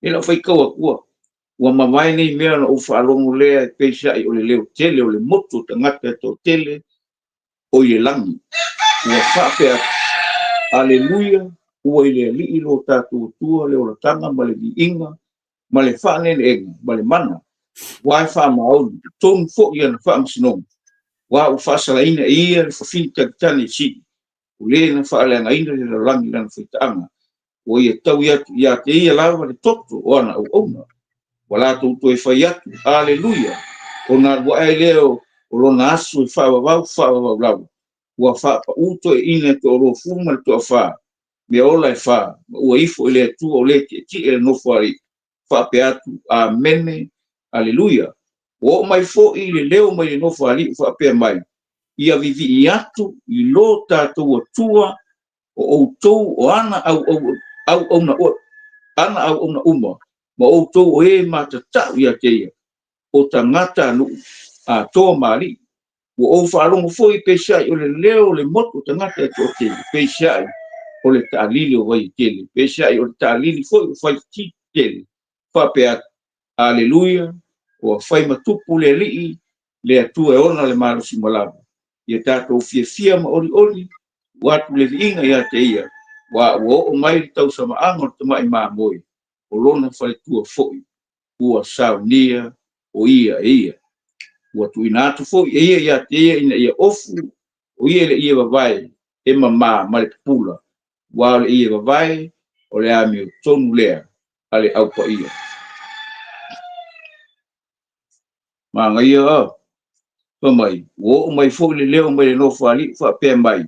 E lau faitau atua, ua mavae nei mea ona ou faalogo lea e peiseai o le leo tele o le motu o tagata e toatele o i le lagi, ua faapea atu, Aleluia, ua i le Alii lo tatou Atua le olataga ma le viiga ma le faaneeneega ma le mana, aua e faamaoni, e tonu foi ana faamasinoga, aua ua faasalaina e ia le fafine talitali e sili, o le na faaleagaina le lalolagi i lana faitaaga, ua ia taui atu ia te ia lava le toto o ana auauna. Ua latou toe fai atu, Aleluia! Ona alu ae ai lea o lona aso e faavavau faavavau lava, ua faapaū toeaiina e toaluafulu ma le toafa, mea ola e fa, ma ua ifo i le Atua o le tietie i le nofoalii, faapea atu, Amene, Aleluia! Ua oo mai foi le leo mai le nofoalii o faapea mai, Ia vivii atu i lo tatou Atua o outou o ana auauna, ana auauna uma, ma outou o e matatau ia te ia, o tagatanuu atoa ma alii. Ua ou faalogo foi peiseai o le leo o le motu o tagata e toatele, peiseai o le taalili o vai e tele, peiseai o le taalili foi o faititi tele, faapea atu, Aleluia, ua fai ma tupu le Alii, le Atua e ona le malosi ma lava. Ia tatou fiafia ma olioli, tuu atu le viiga ia te Ia, aua ua oo mai le tausamaaga o le tamai mamoe, o lona faletua foi, ua saunia o ia e ia. Ua tuuina atu foi e ia ia te ia ina ia ofu o ia i le ie vavae e mama ma le pupula, aua o le ie vavae o le amiotonu lea a le Au Paia. Manaia a! Fai mai, ua oo mai foi le leo mai le Nofoalii faapea mai,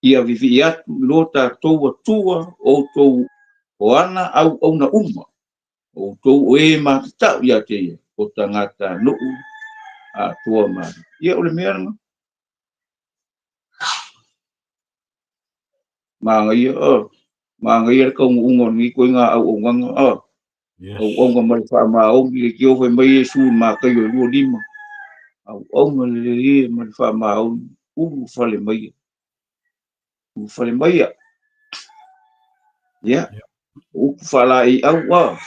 Ia vivii atu i lo tatou Atua outou o ana auauna uma, outou o e matatau ia te ia, o tagatanuu atoa ma alii. Ia o le mea lena. Manaia a! Manaia le taunuuga o lenei ituaiga auaunaga a! Yes. Auauna ma le faamaoni le tio fai mai Iesu i Mataio e 25. Auauna lelei e ma le faamaoni ulu fale maia. Ulu fale maia. Ia, o upu faalaeiau a,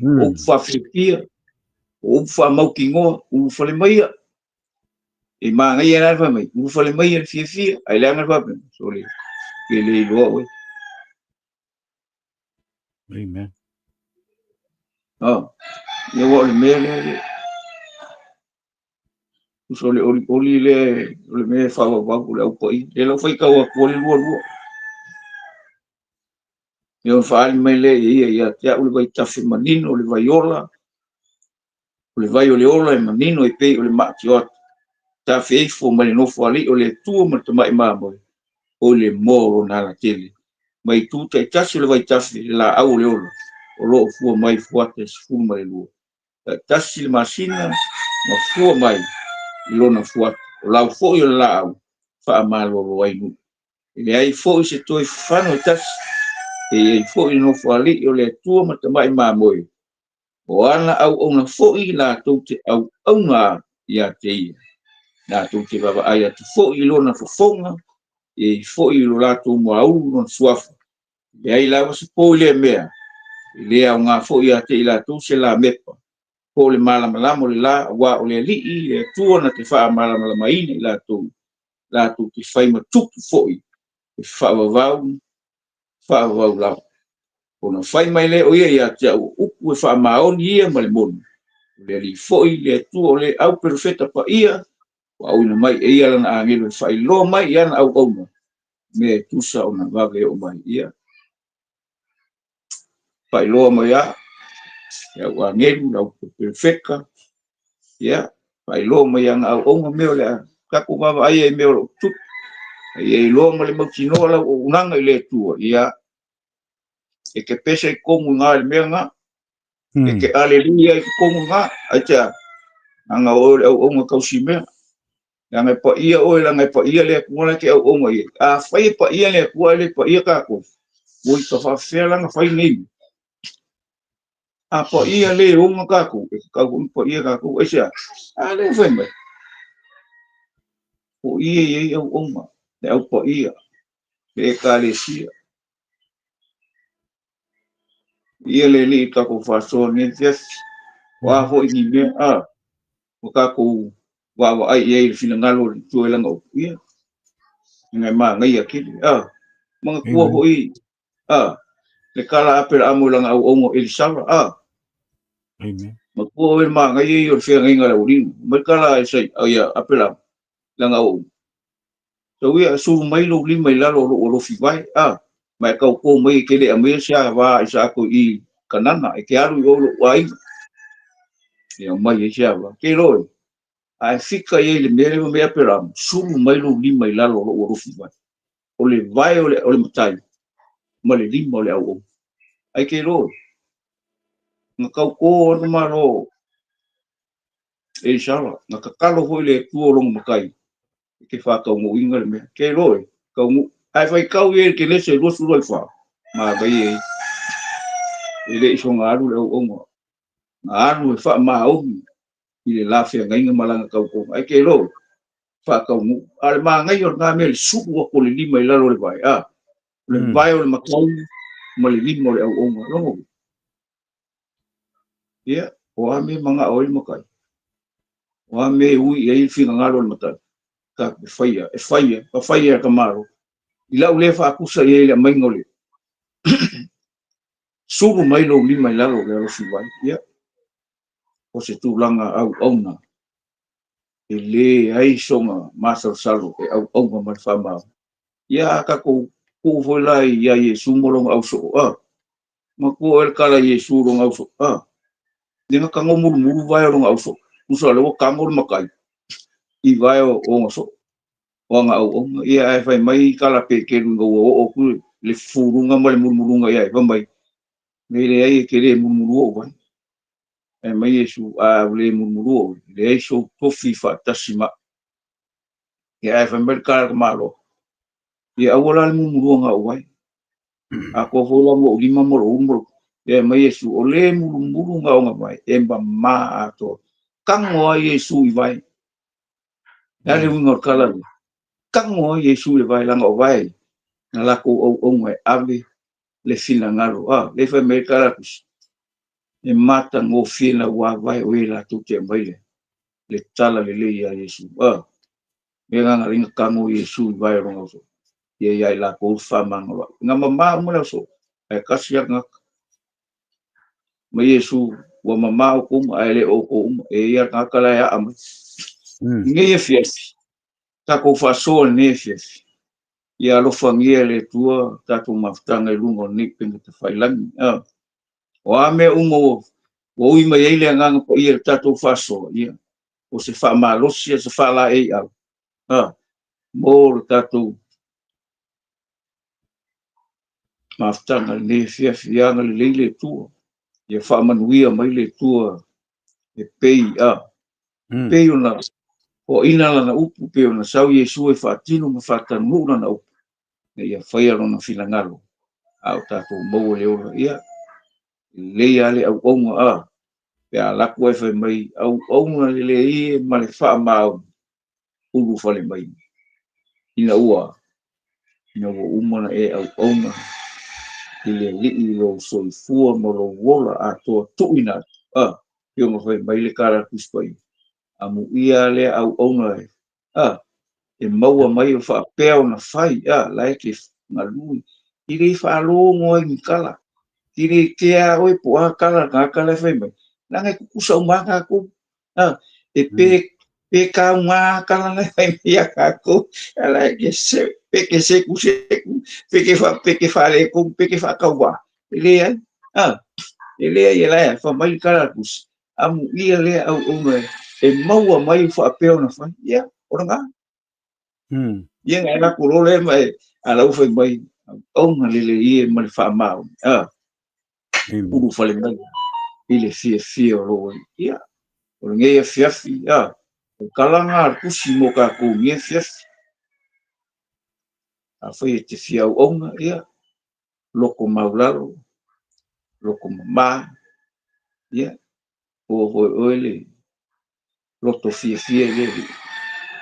o upu faafiafia, o upu faamautinoa, ulu fale maia. E manaia la le fai mai, ulu fale maia le fiafia, ae leaga le faapea, sole, ke le iloa oe. Amen. Oh, ia ua o le mea lea le uso le olioli lea o le mea e faavavau o le au paia. Lea lau faitau atu le lua lua. Ia ona faaali mai lea e ia ia te au le vaitafe manino o le vaiola O le vai o le ola e manino e pei o le maatioata, tafe ifo mai le nofoalii o le Atua ma le tamai mamoe, o le moa o lona alatele. Mai itu taitasi o le vaitafe, le laau o le ola, o lo o fua mai fuata e 12. Taitasi le masina ma fua mai i lona fuata, o lau foi o le laau faamalolo ai nuu. E leai foi se toe fano e tasi, e i ai foi le nofoalii o le Atua ma le tamai mamoe, O ana auauna foi latou te auauna ia te ia, latou te vaavaai atu foi i lona fofoga, e i ai foi i lo latou muaulu lona suafa. E leai lava se po i lea mea, e le aoga foi ia te i latou se lamepa, po o le malamalama o le la, aua o le Alii, le Atua na te faamalamalamaina i latou, latou te fai ma tupu foi e faavavau faavavau lava. Ona fai mai lea o ia ia te au, o upu e faamaoni ia ma le moni. O le Alii foi, le Atua o le au perofeta paia, ua auina mai e ia lana agelu e faailoa mai i ana auauna mea e tusa ona vave oo mai. Ia, faailoa mai a le au agelu, le au perofeta, ia, faailoa mai ana auauna mea o le a tatou vaavaai ai i mea o lo o tutupu. A ia iloa ma le mautinoa lau auaunaga i le Atua, ia, e te pese i totonu i ina i le mea lena. E te aleluia i totonu i ina. Aisea? Leaga o oe o le auauna tausimea. Leaga e paia oe, leaga e paia le Atua la e te auauna i ai. Afai e paia le Atua ae le paia tatou, ua ita faapefea la ona fai nei mea? A paia le ona tatou, e tatau foi ona paia tatou. Aisea? A lea ua fai mai, o i e i ai auauna, le Au Paia, le Ekalesia. Ia le Alii tatou faasoa nei afiafi. O a foi ni mea a ua tatou vaavaai i ai i le finagalo o le Atua i lana upu, ia, ina e manaia tele. A, manatua foi a, le tala a Aperaamo i lana auauna o Elisara, a, manatua oe le manaia ia o le feagaiga a le aualii. Mai le tala a Esai, ia Aperaamo i lana auauna. Tau ia, sulu mai lou lima i lalo o lou alofi vae, a, ma e tautō mai e te le aumaia se ava a Isaako i Kanana, e te alu i o i lou aiga, e aumai ai se ava. Ke loe, a e fika i ai i le mea lea fai mai Aperamo, sulu mai lou lima i lalo o lou alofi vae. O le vae o le, o le matai ma le lima o le auauna. Ai ke loe, na tautō ana malo e Isara, na tatalo foi le Atua o lona matai, e te faataunuuina le mea. Ke loe, taunuu. Ae faitau i ai i le Kenese 24, manaia ia. E le i soona alu le auauna. Na alu e faamaoni i le la feagaiga ma lana tautoga. Ae ke loe, faataunuu. A o le manaia o lena mea, le sulu atu o le lima i lalo o le vae, a, o le vae o le matai ma le lima o le auauna. Lona uiga, Ia, o a mea e manao ai le matai? O a mea e ui i ai le finagalo o le matai? Tatou te faia, e faia, e faia e ka Malo. I lau lea faatusa i ai le aumaiga o le sulu mai lou lima i lalo o le alofi vai, ia, o se tulaga auauna e leai sona masalosalo e auauna ma le faamaoni. Ia, a tatou tuu foi la ia Iesu ma lona ausoo, a, Matua oe le tala i Iesu lona ausoo, a, le na tago mulumulu vae o lona ausoo, tusa o lea ua tago le matai i vae o ona soo, o ana auauna. Ia ae fai mai tala Peteru ina ua oo atu le fufuluga ma le mulumuluga i ai, fai mai, E leai e te le mulumulua ou vae. Fai mai Iesu, a ua le mulumulua oe, leai sou tofi faatasi ma au. Ia ae fai mai le tala a le tamaloa, ia aua la le mulumulua na ou vae. Atoa foi la ma lou lima ma lou ulu ma lou... Ia fai mai Iesu, o le mulumulu na ona vae, e mama atoa. Tago ai Iesu i vae. Le a le uiga o le tala lea? Tago ai Iesu i le vae, leaga o vae na latou auauna e ave le finagalo. A, lea fai mai le tala a Tusi, e matagofie na ua vae o e latou te aumai le, le tala lelei ia Iesu. A, mea na na tago Iesu i vae o lona uso. Ia ia i latou le faamagaloai. Na mama uma le aso, ae tasi lava le tagata. Ma Iesu, ua mama outou uma, ae le o outou uma. E i ai le tagata la e aa mai. I nei afiafi, tatou faasoa i lenei afiafi, ia alofagia e le Atua tatou mafutaga i luga o lenei upega tafailagi. O a mea uma ua ui mai ai le Agaga Paia i le tatou faasoa, ia, o se faamalosi, o se faalaeiau, mo le tatou mafutaga i lenei afiafi. Ia agalelei le Atua, ia faamanuia mai le Atua e pei a pei ona foaina lana upu, pei ona sau Iesu e faatino ma faataunuu lana upu, ina ia faia lona finagalo, a o tatou maua le ola. Ia, lelei lava le auauna, a, pe a alu atu ae fai mai, auauna lelei e ma le faamaoni, ulufale mai, ina ua, ina ua uma ona e auauna i le Alii i lou soifua ma lou ola atoa tuuina atu, a, pei ona fai mai le tala a le Tusi Paia, amuia lea auauna e, a, e maua mai o faapea ona fai, a, la e te galue, e le faalogo ai ni tala, e le kea oe po o a tala a le tagata la e fai mai. Leaga e tutusa uma lava tatou. E pe pe kauga tala na fai mai ia tatou, ala e ke se, pe ke seku seku, pe ke fa, pe ke faaletonu, pe ke faatauvā. E leai, e leai e la e fai mai le tala a le Tusi, amuia lea auauna e maua mai faapea ona fai. Ia, o lena. Ia na e alu atu loa lea ma e, a la ua fai mai, auauna lelei e ma le faamaoni. Ulufale mai i le fiafia o lou Alii. Ia, o lenei afiafi, o le tala lena a le Tusi mo tatou i lenei afiafi. Afai e te fia auauna, ia, loto maulalo, loto mama, ia, maua foi e oe le loto fiafia i le Alii,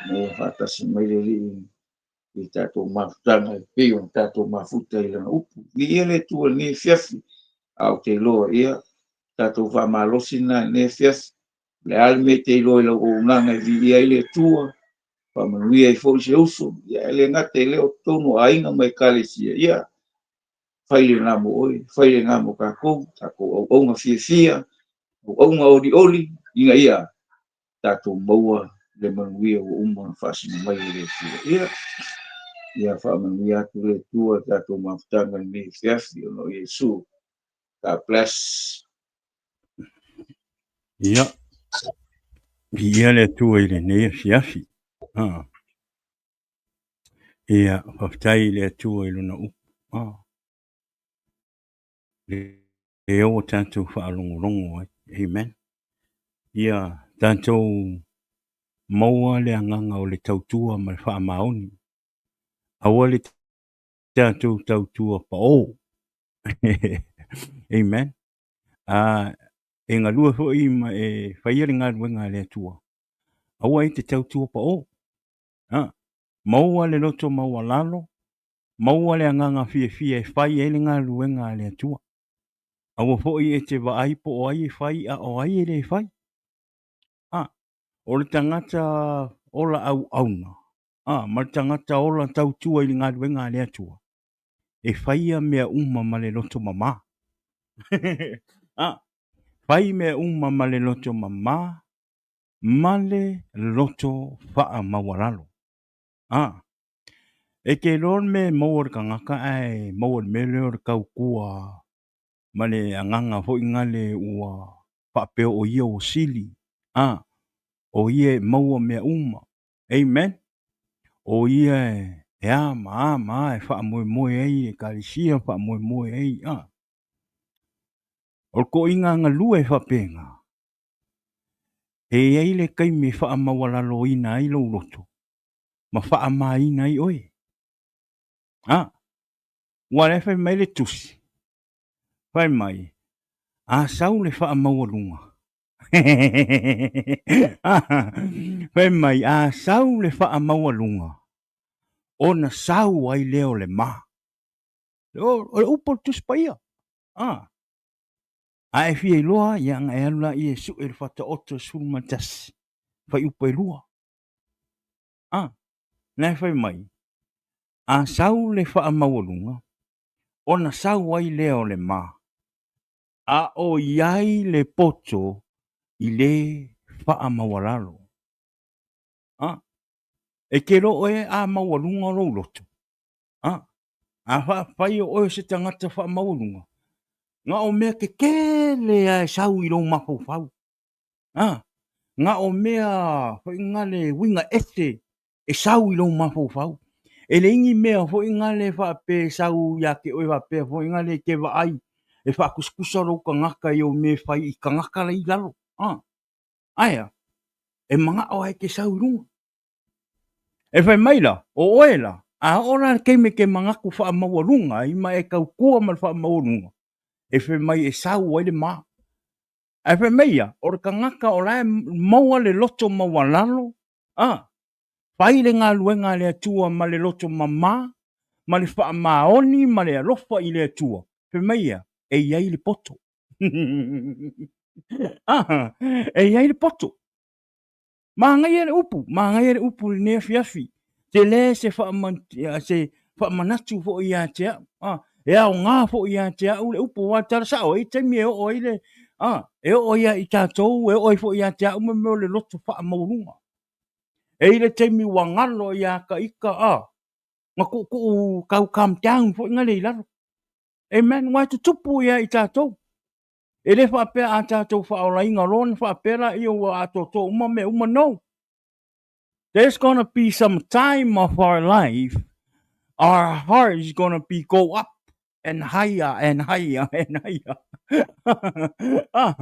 ina ia faatasi mai le Alii i tatou mafutaga e pei ona tatou mafuta i Lana upu. Viia le Atua i lenei afiafi, a ou te iloa, ia, tatou faamalosi lena i lenei afiafi. O le a le mea e te iloa i lau auaunaga e viia ai le Atua, faamanuia ai foi se uso, ia, e le gata i lea o totonu o aiga ma ekalesia, ia, fai lena mo oe, fai lena mo tatou, tatou auauna fiafia, auauna olioli, ina ia tatou maua le manuia ua uma ona faasino mai e le Atua. Ia, ia faamanuia atu le Atua i tatou mafutaga i lenei afiafi ona o Iesu. God bless. Ia, viia le Atua i lenei afiafi. Ah. Ia, faafetai i le Atua i lona upu. Ah. Lea ua tatou faalogologo ai. Amen. Ia tatou maua le agaga o le tautua ma le faamaoni. Aua le tatou tautua paʻō. Amen. E galue foi ma e faia le galuega a le Atua. Aua e te tautua paʻō. Maua le loto maualalo, maua le agaga fiafia e fai ai le galuega a le Atua. Aua foi e te vaai po o ai e fai a o ai e le fai. A, o le tagata ola auauna, a, ma le tagata ola tautua i le galuega a le Atua, e faia mea uma ma le loto mama. A, fai mea uma ma le loto mama ma le loto faamaualalo. A, E te iloa le mea e maua e le tagata ae maua i le mea lea o le tautua ma le agaga foi lale ua faapea o ia ua sili, a, o ia e maua mea uma. Amen. O ia e a ma a ma a e faamoemoe ai i ekalesia, faamoemoe ai, a. O le toaiga galue faapena, e i ai le taimi e faamaualaloina ai lou loto, ma faamaina ai oe. A, ua lea fai mai le tusi, fai mai, a sau le faamaualuga, fai mai, a sau le faamaualuga, ona sau ai lea o le ma. O le upu o le Tusi Paia. A, a e fia iloa, ia ona e alu laia e sue le Faataoto 11, fuaiupu e 2. A, na e fai mai, a sau le faamaualuga, ona sau ai lea o le ma, a o i ai le poto i le faamaualalo. A, e te iloa oe a maualuga lou loto. A, a faafai o oe o se tagata faamaualuga, na o mea tetele lava e sau i lou mafaufau. A, na o mea foi nale uiga ese e sau i lou mafaufau. E leai ni mea foi nale faapea e sau ia te oe faapea foi nale e te vaai e faatusatusa lou tagata i ou mea e fai i tagata la i lalo. A, ae a? E manao lava e te sau i luga. E fai mai la, o oe la, a oo la le taimi e te manatu faamaualuga ai ma e tautua ma le faamaualuga, e fai mai e sau ai le ma. Ae fai mai ia, o le tagata o la e maua le loto maualalo, a, fai le galuega a le Atua ma le loto mama, ma le faamaoni ma le alofa i le Atua, fai mai ia, e i ai le poto. A, e i ai le poto. Manaia le upu, manaia le upu i lenei afiafi. Tele se se faamanatu foi ia te au. Ah, e aoga foi ia te au le upu, aua tala sao, e i ai taimi e oo ai le, A, e oo ia i tatou, e oo ai foi ia te au me mea o le loto faamaualuga. E i le taimi ua galo ia ka ika, a, na tuutuu tau calm down foi na le i lalo. Amen. Ua e tutupu ia i tatou. E le faapea a tatou faaolaina loa ona faapea laia ua atoatoa uma mea uma. No. There's gonna be some time of our life, our heart is gonna be go up and higher and higher and higher. Ah,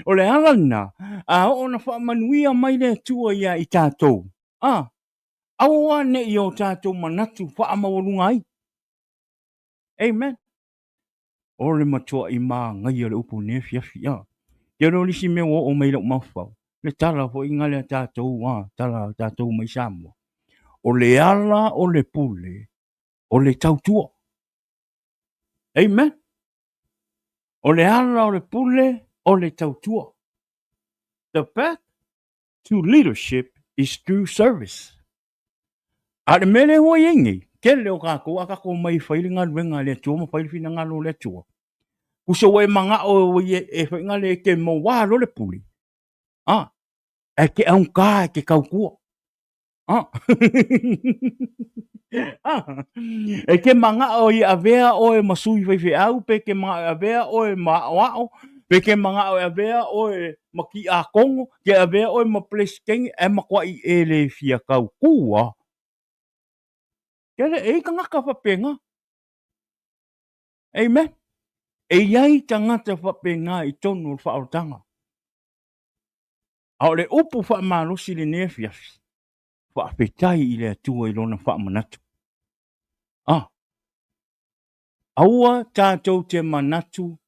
o le ala lena, a oo na faamanuia mai le Atua ia i tatou, ah, aua ne i o tatou manatu faamaualuga ai. Amen. O le matuaʻi manaia o le upu nei afiafi a. Te iloa o le isi mea ua oo mai i lou mafaufau, le tala foi na lea tatou a, tala a tatou mai Samoa. O le ala o le pule, o le tautua. Amen. O le ala o le pule, o le tautua. The path to leadership is through service. A o le mea lea ua i ai nei, tele o tatou a tatou omai e fai le galuega a le Atua ma fai le finagalo o le Atua, tusa ua e manao e fai na le e te mauā loa le pule, a, ae te augata e te tautua. A, a, e te manao i avea oe ma sui faifeau, pe te manao e avea oe ma aoao, pe te manao e avea oe ma tiakono, te avea oe ma Peresetene, ae matuai e le fia tautua. Kele, e i tagata faapena. Amen. E i ai tagata faapena i tonu o le faaolataga. A o le upu faamalosi i lenei afiafi, faafetai i le Atua i lona faamanatu. Ah, aua tatou te manatu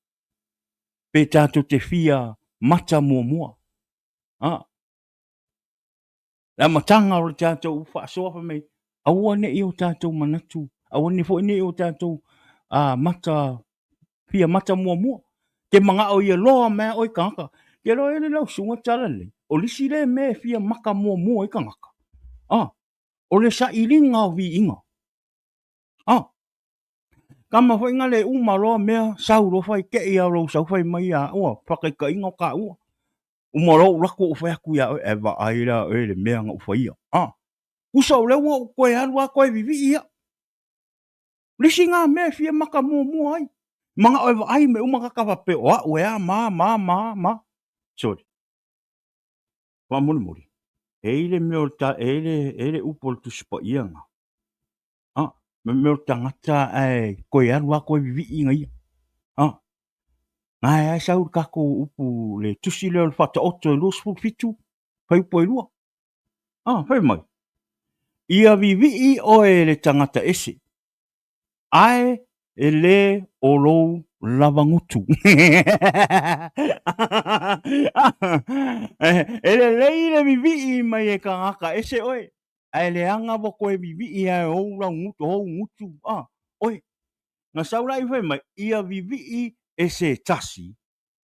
pe tatou te fia mata muamua. A, le amataga o le tatou faasoa fai mai, aua ne i o tatou manatu, aua ne foi ne i o tatou mata, fia mata muamua. Te manao ia loa mai a oe tagata. Te loa e le lau susuga tala lelei, o le isi lea mea e fia maka muamua ai tagata, a, o le sailiga o viiga. A, Tama foi na le uma loa mea sau loa fai tei a lou sau fai mai ia au a faataitaiga o taua. Uma loa ou latu ou fai atu ia oe, e vaai la oe le mea na ou faia. A, tusa o lea ua ou toe alu a toe vivii ia. Le isi na mea e fia maka muamua ai. Manao e vaai me uma kaka faapea o au e a ma ma ma ma. Sorry. Faamolemole, e i le mea o le ta, e i le, e i le upu o le Tusi Paia na. Ah, me mea o le tagata ae toe alu lava toe vivii na ia. Ah, na e ai sau le tatou upu le tusi lea o le Faataoto e 27, fuaiupu e 2. Ah, fai mai, ia vivii oe e le tagata ese, ae e le o lou lavagutu. E lelei le vivii mai e tagata ese oe, ae leaga ua toe vivii a e ou lau gutu, ou gutu, a, oe. Na sau la i fai mai, ia vivii e se tasi,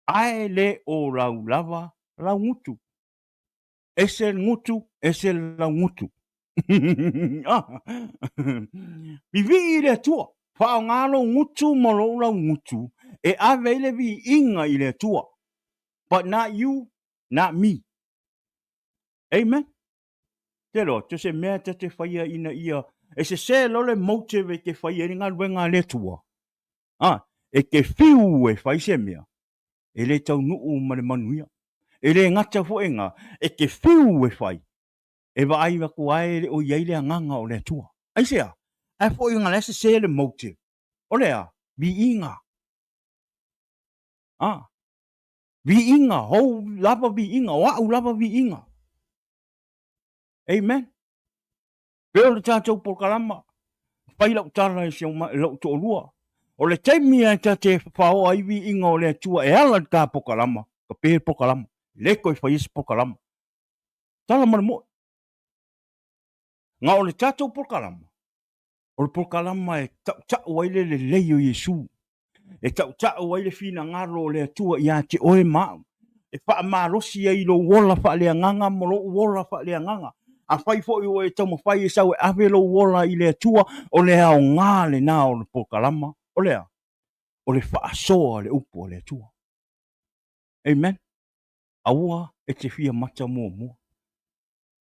ae le o lau lava lau gutu. Ese le gutu, ese le lau gutu. Vivii i le Atua, faaaoga lou gutu ma lou lau gutu e ave ai le viiga i le Atua. But not you, not me. Amen. Te loa, to se mea ta te whaia ina ia, e se se lo le motive e te whaia i le galuega a le Atua. Ah, e te whiu e whai se mea, e le taunuu ma le manuia. E le gata foi nga, e te whiu e whai, e vaai atu ai e le o i ai le agaga o le Atua. Aisea? Ae foi nga le sese le motive. O le a? Viiga. Ah, viiga, hou lava viiga, o au lava viiga. Amen. Pei o le tatou polokalama, fai lau tala i si ou lou toalua. O le taimi lava ta te faoa ai viiga o le Atua e ala i le ta polokalama, ka pe le polokalama. Le toe faia se polokalama. Tala ma le moe. Na o le tatou polokalama, o le polokalama e tautau ai le lelei o Iesu. E tautau ai le finagalo o le Atua ia te oe ma au, e faamalosi ai i lou ola faaleagaga ma lou ola faaleagaga. Afai foi ua e taumafai e sau e ave lou ola i le Atua, o le aoga lena o le polokalama, o le a? O le faasoa le upu a le Atua. Amen. Aua e te fia mata muamua.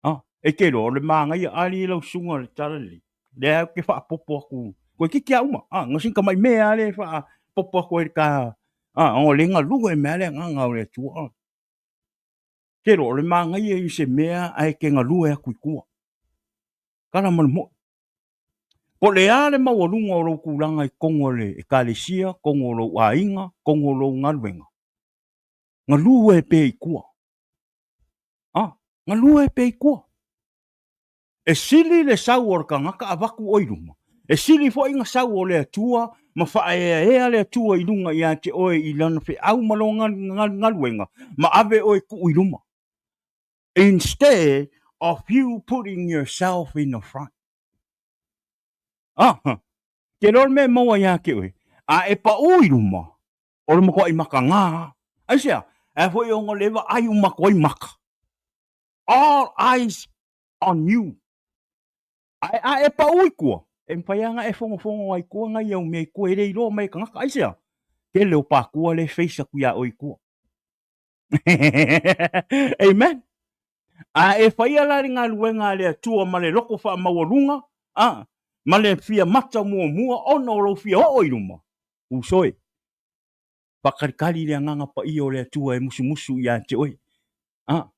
Ah, e te iloa, o le manaia ali lau susuga o le tala lelei, lea ou te faapopo atu, toeitiiti lava uma, ah, na o sina tamai mea lava lea e faapopo atu ai i le ta, ah, ona o lea e galue mai lava le agaga o le Atua. Ah. Te iloa, o le manaia i se mea ae te galue atu i tua. Tala ma le moi. Po o le a le maualuga o lou tulaga i totonu o le ekalesia, totonu o lou aiga, totonu o lou galuega, galue pea i tua. Ah, galue pea i tua. E sili le sau o le tagata avatu oe i luma. E sili foi na sau o le Atua ma faaeaea le Atua i luga ia te oe i lana feau ma lona galuega ma ave oe tuu i luma. Instead of you putting yourself in the front. Ah, te iloa le mea e maua ia te oe, a e paʻu i luma, o le matuaʻi makagā. Aisea? Ae foi ona o lea e vaai uma atu ai maka. All eyes on you. Ae a e paʻu i tua, e mafai lava ona e fogofogo ai i tua nai au mea i tua e le iloa mai e tagata. Aisea? Tele o pakua lea e face atu iā oe i tua. Amen. A e faia la le galuega a le Atua ma le loko faamaualuga, a, ma le fia mata muamua ona o lou fia oo i luma, uso e, faakalikali le agaga paia o le Atua e musumusu ia te oe. A,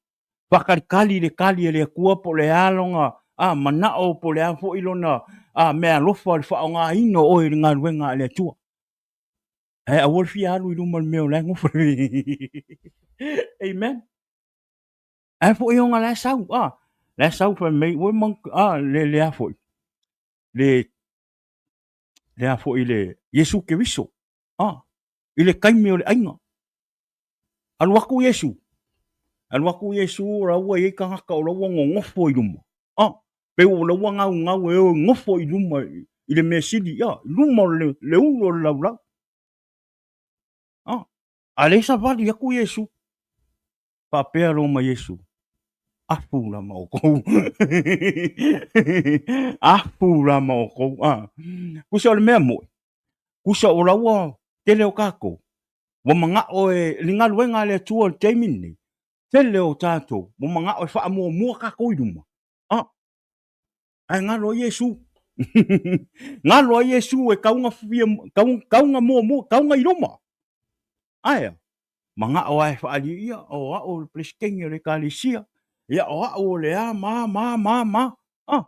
faakalikali le kali a le Atua po o le a lona a, manao po o le a foi lona a, meaalofa o le faaaogaina o oe i le galuega a le Atua. Ae aua le fia alu i luma o le mea o la e nofo. Amen. Ae foi ona la e sau, a, la e sau fai mai, ua mang, a, le, le a foi, le, le a foi le Iesu Keriso, a, i le taimi o le ʻaiga. Alu atu Iesu, alu atu Iesu o la ua i ai tagata o la ua nonofo i luma, a, pei o la ua gaugau e o e nofo i luma i le mea sili, a, i luma o le, le ulu o le laulau. A, a lea e savali atu Iesu. Faapea loa ma Iesu, Afu la ma outou. Afu la ma outou. A, tusa o le mea moi, tusa o la ua tele o tatou, ua manao e le galuega a le Atua i le taimi lenei, tele o tatou ua manao e faamuamua tatou i luma. A, ae galo ai Iesu. Galo ai Iesu e tau na fia, tau, tau na muamua, tau na i luma. Aea, manao lava e faaalia ia, o au o le Peresetene o le Ekalesia, ia o au o le a ma ma ma ma. Ah,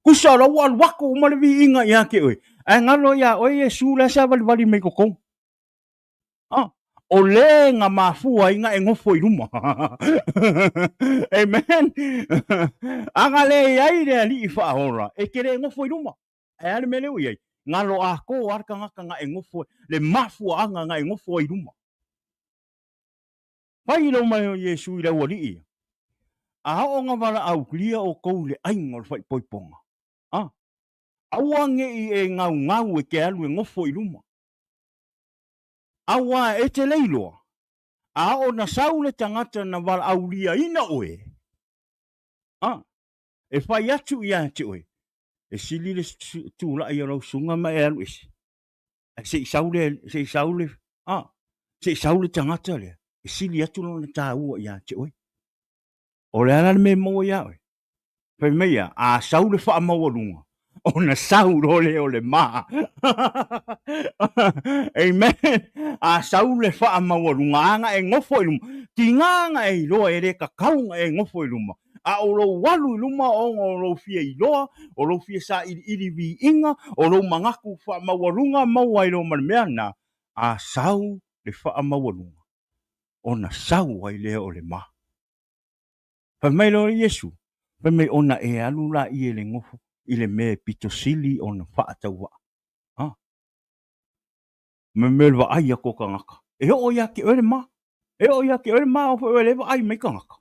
tusa o la ua alu atu uma le viiga ia te oe, ae galo iā oe Iesu la e savalivali mai i totonu. Ah, o le na mafua ai na e nofo i luma. Amen. A na le i ai le Alii faaola, e te le nofo i luma. Ae a le mea lea ua i ai? Galo atoa lava le tagata na e nofo, le mafuaaga na e nofo ai i luma. Fai lou mai o Iesu i le aualii ia, A oo na valaaulia outou i le aiga o le faaipoipoga, a, aua ne i e gaugau e te alu e nofo i luma. Aua e te le iloa, a oo na sau le tagata na valaauliaina oe, a, e fai atu ia te oe, e sili le tulai o lau susuga ma e alu ese, ae se i sau le, se i sau le, a, se i sau le tagata lea, e sili atu lona taua ia te oe. O le a la le mea e maua iā oe? Fai mai ia, a sau le faamaualuga, ona sau loa lea o le ma. Amen. A sau le faamaualuga, a na e nofo i luma, tiga na e iloa e le tatau na e nofo i luma, a o lou alu i luma ona o lou fia iloa, o lou fia sailiili viiga, o lou manatu faamaualuga maua ai loa ma le mea lena, a sau le faamaualuga, ona sau ai lea o le ma. Fai mai loa Iesu, fai mai ona e alu laia i le nofo i le mea e pito sili ona faatauvaa. A. Me mea o le vaai atu o tagata. E oo ia te oe le ma. E oo ia te oe le ma, o foi oe le vaai mai tagata.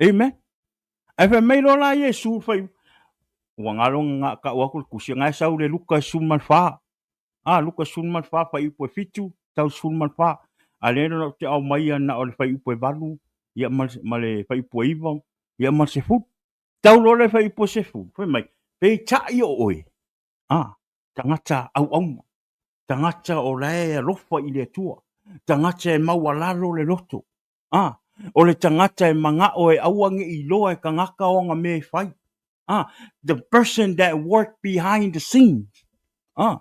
Amen. Ae fai mai loa la Iesu, fai, ua galo na tau atu le tusi, na e sau le Luka 14. A, Luka 14, fuaiupu e 7, tau 14. A lea na ou te aumaia na o le fuaiupu e 8, ia ma, ma le fuaiupu e 9, ia ma le 10. Tau loa le fuaiupu e 10, fai mai, peitai o oe, a, tagata auauna, tagata o la e alofa i le Atua. Tagata e maualalo le loto. A, o le tagata e manao e aua ne i iloa e tagata ona mea e fai. A, the person that work behind the scenes. A,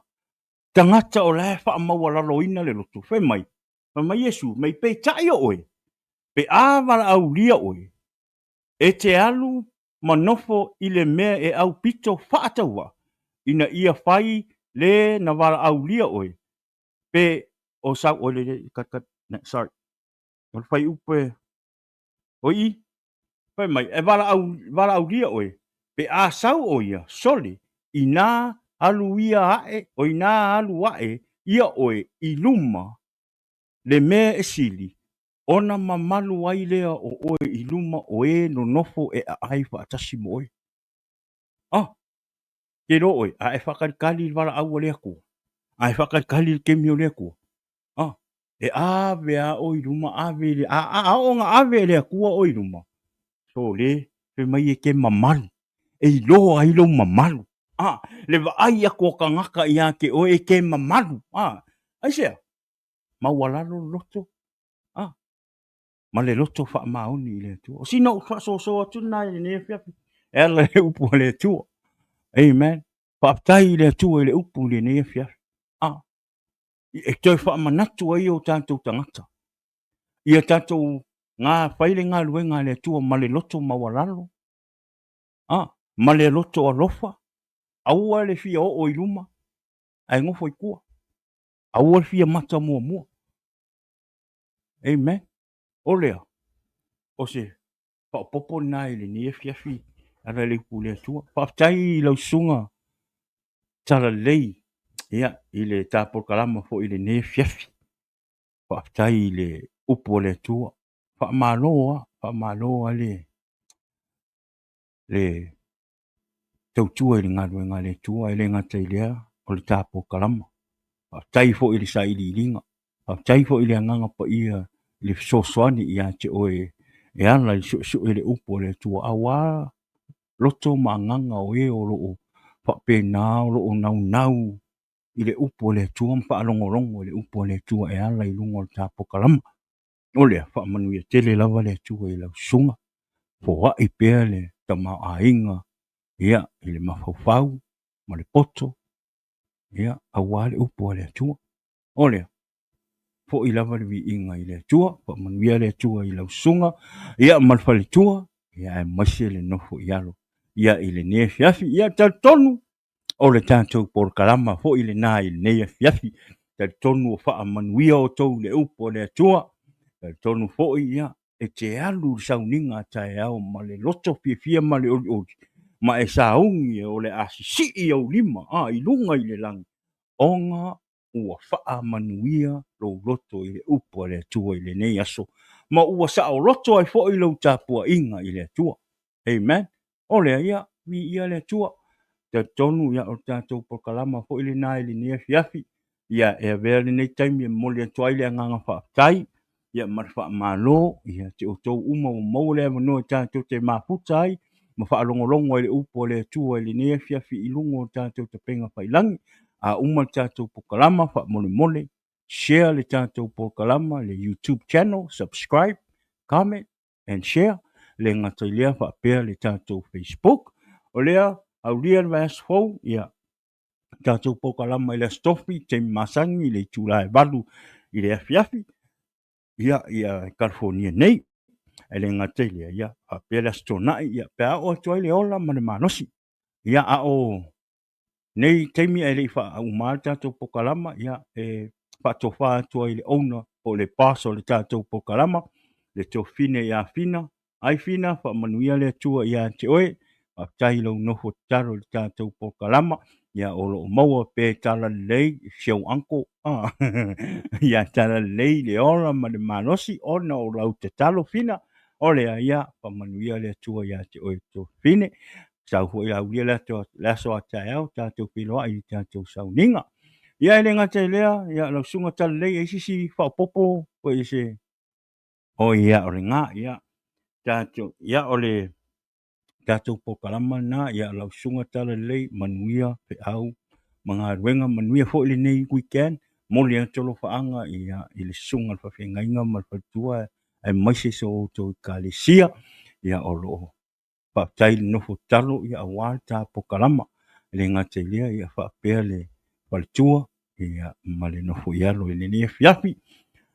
tagata o la e faamaualaloina le loto. Fai mai, fai mai Iesu, mei peitai o oe, pe a valaaulia oe, e te alu ma nofo i le mea e aupito faatauvaa, ina ia fai le na valaaulia oe, pe o sau oe le, cut, cut, sorry, o le fuaiupu e, o i, fai mai, e valaau, valaaulia oe, pe a sau ʻo ia, sole, inā alu ia aʻe, o inā alu aʻe ia ʻoe i luma le mea e sili, ona mamalu ai lea o ʻoe i luma o e nonofo e ʻaʻai faatasi ma ʻoe. Ah! Ke iloa ʻoe, a e faakalikali i le valaau a le Akua, a e faakalikali i le kemi o le Akua, Ah, e ave a ʻoe i luma, ave i le, a, a, a oo na ave e le Akua ʻoe i luma, sole, fai mai e ke mamalu, e iloa ai lou mamalu. Ah, le vaai aku o kanaka iā te ʻoe e ke mamalu. Ah, aisea? Maualalo le loto, ah, ma le loto faamaoni i le Atua. O sina ou faasoasoa atu lena i lenei afiafi, e ala i le upu a le Atua. Amen. Faafetai i le Atua i le upu i lenei afiafi. Ah, e toe faamanatu ai o tatou tagata. Ia tatou ngā fai le galuega a le Atua ma le loto maualalo, ah, ma le loto alofa, aua le fia oo i luma, ae nofo i tua. Aua le fia mata muamua. Amen. O lea, o se faaopoopo lena i lenei afiafi ala i le upu i le Atua. Faafetai i lau susuga Talalelei ia, i le ta polokalama foi i lenei afiafi. Faafetai i le upu a le Atua. Faamalo lava, faamalo lava le, le tautua i le galuega a le Atua, e le gata i lea o le ta polokalama. Faafetai foi i le sailiiliga, faafetai foi i le Agaga Paia i le fesoasoani ia te oe e ala i le suesue le upu a le Atua, aua loto ma agaga o e o lo o faapena o lo o naunau i le upu a le Atua ma faalogologo i le upu a le Atua e ala i luga o le ta polokalama. O lea, faamanuia tele lava le Atua i lau susuga, foai pea le tamaoaiga ia i le mafaufau ma le poto, ia aua le upu a le Atua. O lea, foi lava le viiga i le Atua, faamanuia le Atua i lau susuga, ia ma le faletua, ia aemaise le nofo i alo, ia i lenei afiafi. Ia talitonu, o le tatou polokalama foi lena i lenei afiafi. Talitonu ua faamanuia outou i le upu a le Atua. Talitonu foi, ia, e te alu i le sauniga a taeao ma le loto fiafia ma le olioli, ma e sauni o le a sisii ou lima, a, i luga i le lagi, ona ua faamanuia lou loto i le upu a le Atua i lenei aso, ma ua saoloto ai foi lou tapuaiga i le Atua. Amen. O lea, ia, viia le Atua. Talitonu, ia, o le tatou polokalama foi lena i lenei afiafi. Ia, e avea lenei taimi e momoli atu ai le agaga faafetai, ia, ma le faamalo, ia te outou uma ua maua le avanoa e tatou te mafuta ai ma faalogologo ai i le upu a le Atua i lenei afiafi i luga o tatou tapega faiilagi. A uma le tatou polokalama, faamolemole, share le tatou polokalama i le YouTube channel, subscribe, comment and share. Le gata i lea faapea le tatou Facebook. O lea, aulia le vaiaso fou, ia, tatou polokalama i le Aso Tofi, taimi masani i le itula e 8 i le afiafi, ia, ia California nei. E le gata i lea, ia, faapea le Aso Toonai, ia, pe a oo atu ai le ola ma le malosi. Ia, a o nei taimi ae le i faauma le tatou polokalama, ia, e faatofa atu ai i le owner po o le boss o le tatou polokalama, le Tofine ia Fina. Ai Fina, faamanuia le Atua ia te oe. Faafetai i lou nofo tatalo i le tatou polokalama. Ia, o lo o maua pea talalelei si ou uncle. Ah. Ia talalelei le ola ma le malosi ona o lau tatalo Fina. O lea, ia, faamanuia le Atua ia te oe Tofine. Sau foi aulia le aso, le aso a taeao tatou feiloai i tatou sauniga. Ia e le gata i lea, ia lau susuga Talalelei, e i ai se isi faaopoopo po o se O ia, o lena, ia, tatou, ia, o le tatou polokalama lena, ia, lau susuga Talalelei, manuia feau ma galuega, manuia foi lenei weekend. Momoli atu alofaaga ia i le susuga i le faafeagaiga ma le faletua aemaise so outou ekalesia ia o lo o faafetai i le nofo tatalo ia aua le ta polokalama. E le gata i lea ia faapea le faletua ia ma le nofo i alo i lenei afiafi.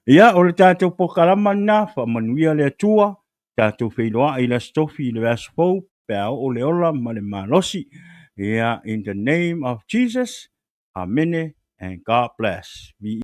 Ia o le tatou polokalama lena, faamanuia le Atua, tatou feiloai i le Aso Tofi i le vaiaso fou pe a oo le ola ma le malosi. Ia in the name of Jesus, Amene and God bless. Viia.